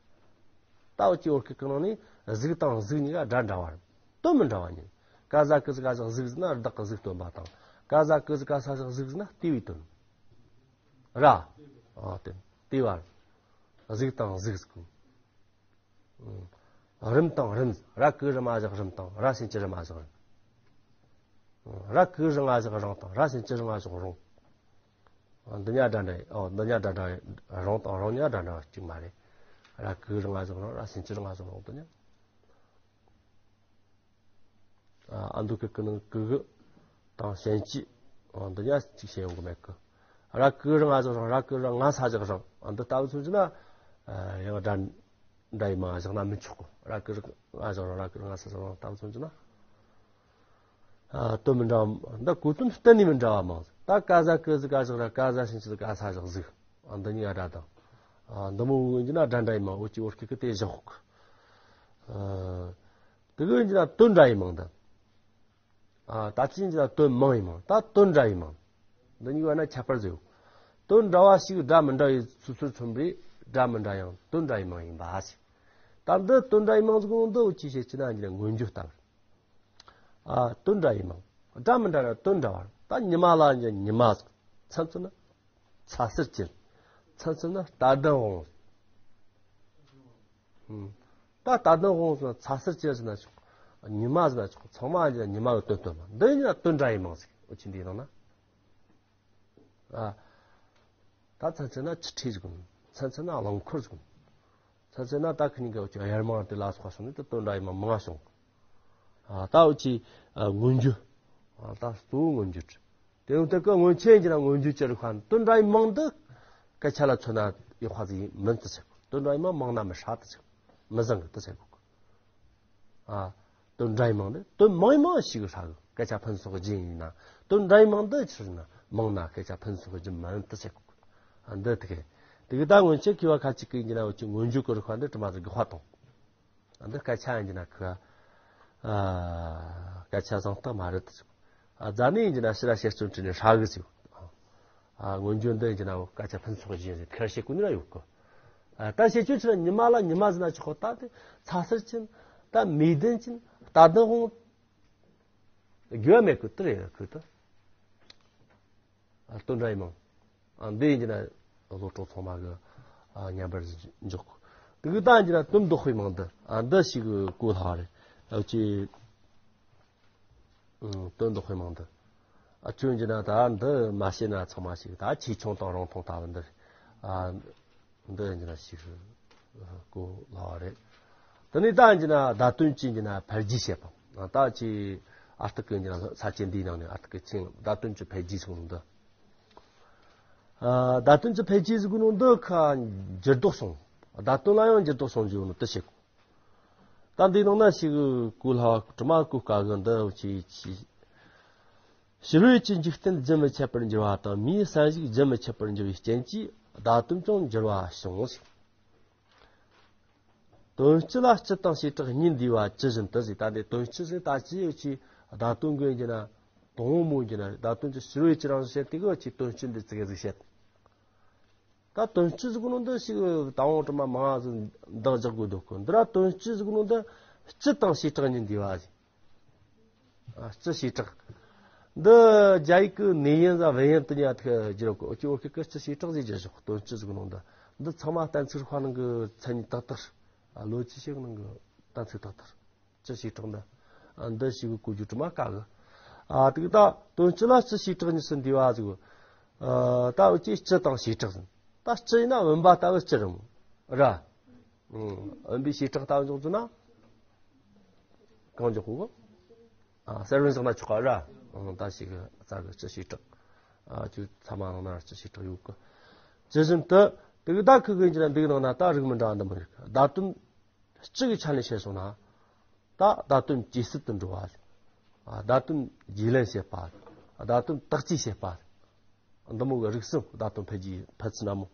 ད་འུ་ཅི་བོད་སྐད་ཀྱི་ནང་ནས་གཟིག་དང་གཟིག་གཉིས་ཀ་སྒྲ་འདྲ་བ་རེད། དོན་མི་འདྲ་བ་གཉིས། ཀ་ཟ་ཀི་ཟི་ཀ་ཟ་གཟིག་ཟེར་ན་བདག་གི་གཟུགས་སྟོན་པ་དང་། ཀ་ཟ་ཀི་ཟི་ཀ་ས་བཞག་གཟིག་ཟེར་ན་ལྟེ་བའི་དོན། ར། ཨ། དེ་ལྟེ་བ་རེད། གཟིག་དང་གཟིག་ཟེར་གོ། ཨ། རིམ་དང་རིམ། ར་གི་རི་མ་བཞག་རིམ་དང་། ར་སེན་གྱི་རི་མ་བཞག་རིམ། ཨ། ར་གི་རི་ང་བཞག་རང་དང་། ར་སེན་གྱི་རི་ང་བཞག་རུང་། ཨ། འདི་གཉིས་སྒྲ་འདྲ་ཡིན། ཨོ། འདི་གཉིས་སྒྲ་འདྲ་ཡིན། རང་དང་རང་གཉིས་སྒྲ་འདྲ་གཅིག་མ་རེད། ར་གི་རི་ང་བཞག་རང་། ར་སེན་གྱི་རི་ང་བཞག་རུང་། འདི་གཉིས། ཨ། ཨ་མདོ་སྐད་ཀྱི་ནང་གི་གི་དང་ཞེན་གྱི། ཨ། འདི་གཉིས་གཅིག་བཤད་ཡོང་གི་མེད་གི། ར་གི་རི་ང་བཞག་རང་། ར་གི་རི་ང་ས་བཞག་རང་། ཨ། འདི་ལྟ་བུ་མཚོན་གྱི་ན། ཨ། ཡང་སྒྲ་འདྲ་ཡིན་མང་བཞག་ན་མི་ཆོག་གི། ར་གི་རི་ང་བཞག་རང་། ར་གི་རི་ང་ས་བཞག་རང་ལྟ་བུ་མཚོན་གྱི་ན། ཨ། དོན་མི་འདྲ་བ། འདི་གོ་དོན་གཏན་ནས་མི་འདྲ་བ་མང་། ད་ཀ་ཟ་ཀི་ཟི་ཀ་བཞག་ར། ཀ་ཟ་ཞིང་ཆུ་ཀ་ས་བཞག་གཟིག། ཨ། འདི་གཉིས་ཀ་སྒྲ་དང་། ཨ། འདི་མོ་འོན་གྱི་ན་སྒྲ་འདྲ་ཡིན་མང་། འུ་ཅི་བོད་སྐད་ཀྱི་དེ་བཞག་གི། ཨ། དེ་གི་འོན་གྱི་ན་དོན་འདྲ་ཡིན་མང་ད། ཨ། ད་ཅི་ཡིན་གྱི་ན་དོན་མང་ཡིན་མང་། ད་དོན་འདྲ་ཡིན་མང་། འདི་གཉིས་ཀ་ན་ཁྱད་པར་ཟེར་ཡོད། དོན་འདྲ་བ་ཞིག་སྒྲ་མི་འདྲ་བའི་སོ་སོར་མཚོན་པའི་སྒྲ་མི་འདྲ་ཡང་དོན་འདྲ་ཡིན་མང་ཡིན་པ་ཞིག་ད་འདི་དོན་འདྲ་ཡིན་མང་ཟེར་གོ་ནོ་འདི་འུ་ཅི་བཤད་ཀྱི་ན་འདི་ན་མངོན་བརྗོད་ལྟ་བུར། ཨ། དོན་འདྲ་ཡིན་མང་། སྒྲ་མི་འདྲ་ན་དོན་འདྲ་བ། ད་ཉི་མ་ལ་ཉི་མ་ཟེར། མཚམས་མཚོན་ན་ཚ་ཟེར་གྱི། མཚམས་མཚོན་ན་རྟ་གདོང་དབང་། ཨུམ། ད་རྟ་གདོང་དབང་ཟེར་ན་ཚ་ཟེར་གྱི་ཟེར་ན་ཆོག་ཉི་མ་ཟེར་ན་ཆོག་ཚང་མ་ཡིན་ན་ཉི་མ་གི་དོན་སྟོན་པ། འདི་ཡིན་ན་དོན་འདྲ་ཡི་མིང་ཟེར། འུ་ཆོ་འདིའི་ནང་ན། ཨ། ད་མཚན་མཚོན་ན་ཆུ་ཁྲིད་ཟེར་གོ་ནོ། མཚན་མཚོན་ན་རླངས་འཁོར་ཟེར་གོ་ནོ། མཚན་མཚོན་ན་ད་ཁི་ཉིན་གི་འུ་ཆོ་དབྱར་མང་དེ་ལ་སོགས་པ་སོང་ནས་ད་དོན་འདྲ་ཡི་མིང་མང་བྱུང་། ཨ། ད་འུ་ཆོ་ཨ་མངོན་བརྗོད། ཨ། ད་གཙོ་བོ་མངོན་བརྗོད། དེ་ཡང་དེ་གི་སྔོན་ཆད་ཡིན་ན་མངོན་བརྗོད་ཀྱི་རིགས་པ་དོན་འདྲ་ཡི་མིང་འདི་སྐད་ཆ་ལ་མཚོན་ན་ཡག་པ་ཟིག་མིན་དུ་ཟེར་གོ། དོན་འདྲ་ཡི་མིང་མང་ན་མི་ཧྲ་དུ་ཟེར་གོ། མི་བཟང་གི་དུ་ཟེར་གོ། ཨ། དོན་འདྲ་ཡི་མིང་འདི་དོན་མང་ཡི་མང་ཞིག་ཧྲ་གི། སྐད་ཆ་ཕུན་ཚོགས་རྒྱན་ཡིན་ན་དོན་འདྲ་ཡི་མིང་འདི་ཆི་ཟེར་ན་མང་ན་སྐད་ཆ་ཕུན་ཚོགས་རྒྱན་མིན་དུ་ཟེར་གོ། ཨ། འདི་དེ་གི་དེ་གི་ད་སྔོན་ཆད་མཁས་པ་ཁ་ཅིག་གིས་ཡིན་ན་འུ་ཆོ་མངོན་བརྗོད་ཀྱི་རིགས་པ་འདི་དྲི་མ་ཟིག་དགག་པ་དང་། འདི་སྐད་ཆ་ཡིན་གྱི་ན་ཁོ། ཨ། སྐད་ཆ་བཟང་རྟགས་མ་རེད་དུ་ཟེར། ཨ། རྫ་ནས་ཡིན་གྱི་ན་ཕྱི་ར་བཤད་རྩོམ་བྲིས་ནས་ཧྲ་གི་ཟེར། ཨ། མངོན་བརྗོད་འདི་ཡིན་གྱི་ན་སྐད་ཆ་ཕུན་ཚོགས་རྒྱན་ཟེར་ཁེར་བཤད་གོ་ནི་ར་ཡོད་གི། ཨ། ད་བཤད་རྒྱུ་ཆི་ར་ཉི་མ་ལ་ཉི་མ་ཟེར་ན་ཆོག་གོ། ད་དེ་ཚ་ཟེར་ཅན། ད་མེ་ལྡན་ཅན། རྟ་ལྡན་དབང་། དགོས་མེད་གི་དེ་རེད་གི་ད། ཨ། དོན་འདྲ་ཡི་མིང་། ཨ། འདི་ཡིན་གྱི་ན་བློ་གྲོས་ཚང་མ་གི། ཨ། མཉམ་པར་འཇོག་གོ། དེ་གི་ད་ཡིན་གྱི་ན་དོན་བདག་པོའི་མིང་འདི། ཨ། འདི་ཞིག་གི་གོ་སླ་བ་རེད། ཨ། ཅི། ཨ། དོན་བདག་པོའི་མིང་འདི། ཨ། ཁྱོད་ཡིན་གྱི་ན་ད་འདི་མ་ཤེས་ན་ཚང་མ་ཞིག་ད་ཆེ་ཆུང་དང་རིང་ཐུང་ལྟ་བུ་འདི་རེད། ཨ། འདི་ཡིན་གྱི་ན་ཞིག་གོ་སླ་བ་རེད། དེ་ནས་ད་ཡིན་གྱི་ན་བརྡ་དོན་གྱི་ཡིན་གྱི་ན་འཕེལ་རྒྱས་བཤད་པ། ད་ཅི་ཨ་རྟག་གི་ཡིན་གྱི་ན་ས་བཅད་འདིའི་ནང་ནས་ཨ་རྟག་གི་ཆིངས་བརྡ་དོན་གྱི་འཕེལ་རྒྱས་ཟེར་གོ་ནོ་འདི། ཨ། བརྡ་དོན་གྱི་འཕེལ་རྒྱས་ཟེར་གོ་ནོ་འདི་ཁ་འགྱུར་ལྡོག་སོང་། བརྡ་དོན་ལ་ཡང་འགྱུར་ལྡོག་སོང་རྒྱུ་ནོ་དེ་བཤད་གོ། ད་འདིའི་ནང་ན་ཞིག་གོ་སླ་བ་དྲི་མ་གོ་དཀའ་གི་འདི་ཅི་ཅི། ཕྱི་རོལ་གྱི་འཇིག་རྟེན་རྒྱུན་མི་འཆད་པར་འགྱུར་བ་དང་མིའི་བསམ་གཞིག་རྒྱུན་མི་འཆད་པར་འགྱུར་བའི་རྐྱེན་གྱིས་བརྡ་དོན་ཀྱང་འགྱུར་བ་བྱུང་ཟེར། དོན་སྤྱི་ལ་སྤྱི་དང་བྱེ་བྲག་གཉིས་འདུས་པ་ཇི་བཞིན་དུ་ཟེར། ད་འདི་དོན་སྤྱི་ཟེར་ད་ཅི་ཡོད་ཀྱི་བརྡ་དོན་ཀུན་གྱི་ན་དང་པོ་མོ་གྱི་ན་བརྡ་དོན་གྱི་ཕྱི་རོལ་གྱི་རང་བཞིན་བཤད་དེ་གི་ཅི་དོན་སྤྱི་འདི་ཙི་གེ་ཟིག་བཤད། ད་དོན་སྤྱི་ཟེར་གོ་ནོ་འདི་ཞིག་དང་པོ་དྲི་མ་མང་ཟིག་འདང་རྒྱག་དགོས་འདུག་གི། འདི་ར་དོན་སྤྱི་ཟེར་གོ་ནོ་འདི་སྤྱི་དང་བྱེ་བྲག་གཉིས་འདུས་པ་ཟེར། ཨ། སྤྱི་བྱེ་བྲག་འདི་རྒྱ་ཡིག་གི་ནེ་ཡན་ཟ་བེ་ཡན་དུ་ཉ་ཐུ་བསྒྱུར་གོ། ཨོ་ཅི་ཨོ་ཁེ་གི་སྤྱི་བྱེ་བྲག་ཟེར་བསྒྱུར་ཞོག་དོན་སྤྱི་ཟེར་གོ་ནོ་འདི། འདི་ཚང་མ་གཏན་ཚིགས་རིག་པ་ནང་གི་མཚན་ཉིད་ཏག་ཏག་ཨ། ལོ་ཅི་ཞིག་ནང་གི་གཏན་ཚིགས་ཏག་ཏག་སྤྱི་བྱེ་བྲག་འདི། ཨ། འདི་ཞིག་གི་གོ་རྒྱུ་དྲི་མ་དཀའ་གི། ཨ། དེ་གི་ད་དོན་སྤྱི་ལ་སྤྱི་བྱེ་བྲག་གཉིས་སུ་འདུས་པ་ཟེར་གོ། ཨ། ད་འུ་ཅི་སྤྱི་དང་བྱེ་བྲག་ཟེར། ད་སྤྱི་ཡིན་ན་བུམ་པ་ལྟ་བུ་སྤྱི་རེད་མོ། ར། ཨང་། བུམ་པའི་བྱེ་བྲག་ལྟ་བུ་འཇོག་རྒྱུ་ན། གང་འཇོག་གོ། ཨ། གསལ་བར་བཞག་ན་ཆོག་ག་ར། ཨང་། ད་ཞིག་གི་རྩ་གི་སྤྱི་བྱེ་བྲག་ཨ། ཅིག་ཚང་མ་ནང་ན་སྤྱི་བྱེ་བྲག་ཡོད་གི། ཇི་བཞིན་དུ། དེ་གི་ད་ཁི་གི་འཇི་ན་འདི་གི་ནང་ན་ད་རིགས་མི་འདྲ་འདི་མོ་ཡོད་གི། བརྡ་དོན་སྤྱི་གི་ཆ་ནས་བཤད་སོང་ན། ད་བརྡ་དོན་ཇེ་ཟབ་ཏུ་འགྲོ་བ། ཨ། བརྡ་དོན་བརྗེ་ལེན་བྱེད་པ། བརྡ་དོན་དག་བཅོས་བྱེད་པ། འདི་མོ་གི་རིགས་གསུམ་བརྡ་དོན་འཕེལ་རྒྱས་འཕེལ་ཚུལ་ན་མོ།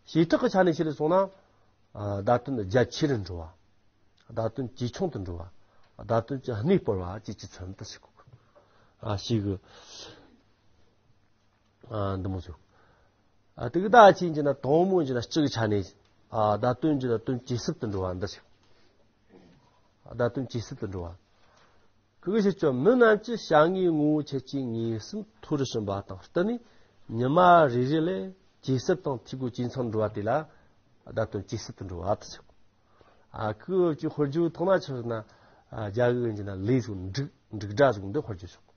བྱེ་བྲག་གི་ཆ་ནས་བཤད་སོང་ན། ཨ། བརྡ་དོན་རྒྱ་ཆེ་རུ་འགྲོ་བ། བརྡ་དོན་ཇེ་ཆུང་དུ་འགྲོ་བ། བརྡ་དོན་གྱི་གནས་སྤོར་བ་བཅས་ཀྱི་མཚོན་དུ་ཞིག་གོ། ཨ། ཞིག་གི། ཨ། འདི་མོ་ཟིག་ཨ། དེ་གི་ད་ཨ་ཅི་ཡིན་གྱི་ན་དང་པོ་ཡིན་གྱི་ན་སྤྱི་གི་ཆ་ནས། ཨ། བརྡ་དོན་གྱི་བརྡ་དོན་ཇེ་ཟབ་ཏུ་འགྲོ་བ་འདི་ཞིག་བརྡ་དོན་ཇེ་ཟབ་ཏུ་འགྲོ་བ། ཁི་གི་ཞིག་ཅོ་མི་རྣམས་ཀྱི་བྱ་དངོས་ངོ་བོ་ཁྱད་ཆོས་ངེས་གསལ་མཐོ་རུ་ཕྱིན་པ་དང་བསྟུན་ནས་ཉི་མ་རེ་རེ་ལས་ཇེ་ཟབ་དང་འཐུས་སྒོ་ཇེ་ཚང་འགྲོ་བ་དེ་ལ་བརྡ་དོན་ཇེ་ཟབ་ཏུ་འགྲོ་བ་དེ་ཞིག་ཨ། ཁི་གི་ཅི་དཔེར་བརྗོད་ཐོག་ན་ཆི་ཟེར་ན། ཨ། རྒྱ་གི་ཡིན་གྱི་ན་ལས་ཟིག་འབྲུག་འབྲུག་སྒྲ་ཟིག་འདི་དཔེར་བརྗོད་ཞོག་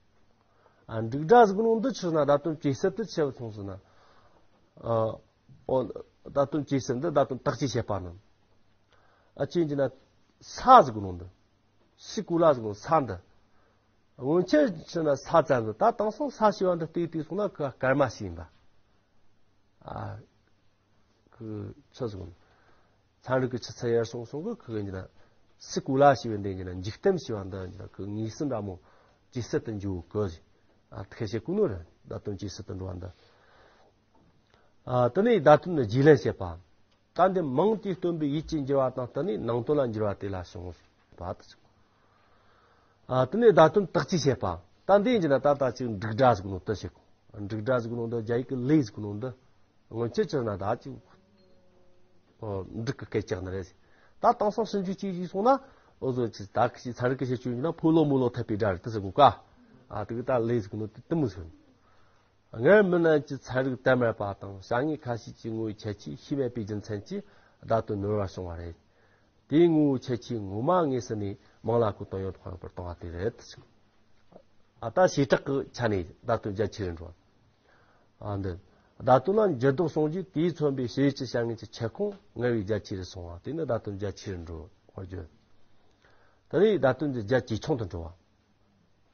ཨ། འབྲུག་སྒྲ་ཟེར་གོ་ནོ་འདི་ཆི་ཟེར་ན་བརྡ་དོན་ཇེ་ཟབ་ཏུ་ཆེ་བ་སོང་ཟེར་ན། ཨ། ཨོ། བརྡ་དོན་ཇེ་ཟབ་འདི་བརྡ་དོན་དག་བཅོས་བྱེད་པ་ནི། ཨ། ཅི་ཡིན་གྱི་ན། ས་ཟེར་གོ་ནོ་འདི། སི་ཀུ་ལ་ཟེར་གོ་ནོ་ས་འདི། སྔོན་ཆད་ཆི་ཟེར་ན་ས་ཙམ་ཟེར། ད་དེང་སང་ས་ཞེས་པ་འདི་བལྟས་བལྟས་སོང་ན་ཁི་སྐར་མ་ཞིག་ཡིན་པ། ཨ། ཁི་ཆི་ཟེར་གོ་ནོ། ཚན་རིག་གི་ཆུ་ཚད་ཡར་སོང་སོང་གི་ཁི་གི་ཡིན་ན། སི་ཀུ་ལ་ཞེས་པའི་འདི་ཡིན་ན་འཇིག་རྟེན་ཞེས་པ་འདི་ཡིན་ན་ཁི་ངེས་གསལ་འདྲ་མོ་ཇེ་ཟབ་ཏུ་འགྱོ་གི། ཨ། ཐེ་ཤེ་ཀུ་ནོ་རེད། བརྡ་དོན་ཇེ་ཟབ་ཏུ་འགྲོ་བ་འདི། ཨ། དེ་ནས་བརྡ་དོན་ནི་བརྗེ་ལེན་བྱེད་པ། ད་འདི་མིང་དེ་སྟོན་པའི་ཡུལ་གྱི་འགྱུར་བ་དང་བསྟུན་ནས་ནང་དོན་ལ་འགྱུར་བ་དེ་ལ་བྱུང་བ་དེ། ཨ། དེ་ནས་བརྡ་དོན་དག་བཅོས་བྱེད་པ། ད་འདི་ཡིན་གྱི་ན་ད་ལྟ་ཅིག་འབྲུག་སྒྲ་ཟེར་གོ་ནོ་དེ་བྱེད་གོ། འབྲུག་སྒྲ་ཟེར་གོ་ནོ་འདི་རྒྱ་ཡིག་གི་ལས་ཟེར་གོ་ནོ་འདི། སྔོན་ཆད་ཆི་ཟེར་ན་ད་ཅིག་ཨོ། འབྲུག་གི་སྐད་ཅིག་ནི་རེད། ད་དེང་སང་ཞིབ་འཇུག་བྱས་བྱས་སོང་ན། འོ་ཟོ་ཅིག་ད་ཁི་ཅིག་ཚན་རིག་གི་བཤད་སྤྱོད་ཡིན་ན་ཕོ་ལོ་མོ་ལོ་འཐད་པའི་སྒྲ་རེད་དེ་ཟེར་གོ་ཀ་ཨ། དེ་གི་ད་ལས་ཟེར་གོ་ནོ་དེ་དེ་མོ་ཟེར། སྔར་མི་རྣམས་ཀྱིས་ཚན་རིག་དར་མེད་པ་དང་བྱ་དངོས་ཁ་ཤས་ཀྱི་ངོ་བོའི་ཁྱད་ཆོས་ཤེས་མེད་པའི་རྒྱུ་མཚན་གྱིས་བརྡ་དོན་ནོར་བ་བྱུང་བ་རེད། དེའི་ངོ་བོའི་ཁྱད་ཆོས་ངོ་མ་ངེས་ཟིན་ནས་ མིང་ལ་ཁོ་དོན་ཡོད་དང་ཡོད་པར་གཏོང་བ་དེ་རེད། ཨ་ད་བྱེ་བྲག་གི་ཆ་ནས་བརྡ་དོན་རྒྱ་ཆེ་རུ་འགྲོ་བ། ཨ་འདི། བརྡ་དོན་ལ་འགྱུར་ལྡོག་སོང་རྗེས་དེས་མཚོན་པའི་ཕྱི་ཡུལ་གྱི་བྱ་ངན་གྱི་ཁྱབ་ཁོངས་ངལ་བའི་རྒྱ་ཆེ་རུ་སོང་བ་དེ་ནི་བརྡ་དོན་རྒྱ་ཆེ་རུ་འགྲོ་བར་བརྗོད། དེ་ནས་བརྡ་དོན་གྱི་རྒྱ་ཇེ་ཆུང་དུ་འགྲོ་བ།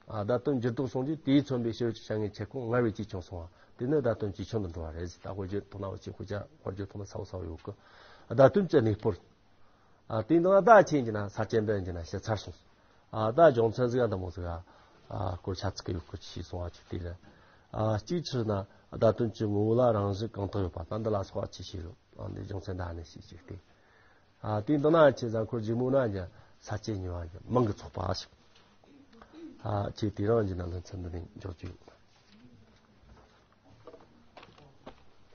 ཨ་བརྡ་དོན་འགྱུར་ལྡོག་སོང་རྗེས་དེས་མཚོན་པའི་ཕྱི་ཡུལ་གྱི་བྱ་ངན་ཁྱབ་ཁོངས་ངལ་བས་ཇེ་ཆུང་སོང་བ་དེ་ནི་བརྡ་དོན་ཇེ་ཆུང་དུ་འགྲོ་བ་རེད། ད་དཔེར་བརྗོད་ཐོག་ན་འོ་ཆེ་ཁོ་ཅག་དཔེར་བརྗོད་ཐོག་ན་ཚ་བོ་ཚ་བོ་ཡོད་གི། བརྡ་དོན་གྱི་གནས་སྤོར། ཨ་དེའི་ནང་བརྡ་ཆེན་གྱི་ན་ས་ཆེན་འདི་གྱི་ན་ཞིབ་ཚར་སོང་། ཨ་ད་སྦྱོང་ཚན་ཟིག་ཨ་འདི་མོ་ཟིག་ཨ་ཨ་སྐོར་ཆ་ཚིག་གི་ཡོད་གི་ཆི་སོང་ཨ་ཆི་དེ་ལ། ཨ་གཅིག་ཕྱིར་ན་བརྡ་དོན་གྱི་ངོ་བོ་ལ་རང་བཞིན་གང་དག་ཡོད་པ་ད་འདི་ལ་སོགས་ཨ་ཆི་ཤེས་རུ་ཨ་འདི་སྦྱོང་ཚན་འདི་ཨ་ནི་ཤེས་ཅིག་སྟེ། ཨ་དེའི་འདི་ན་ཆི་ཟ་འཁོར་ཇི་མོ་ན་ཀྱི་ས་ཆེན་གཉིས་པ་ཀྱི་མིང་གི་ཚོགས་པ་ཞིག་ཨ་ཆི་དེ་རང་གྱི་ན་ལྷན་ཚན་འདི་ནས་འཇོག་རྒྱུ་ཡོད།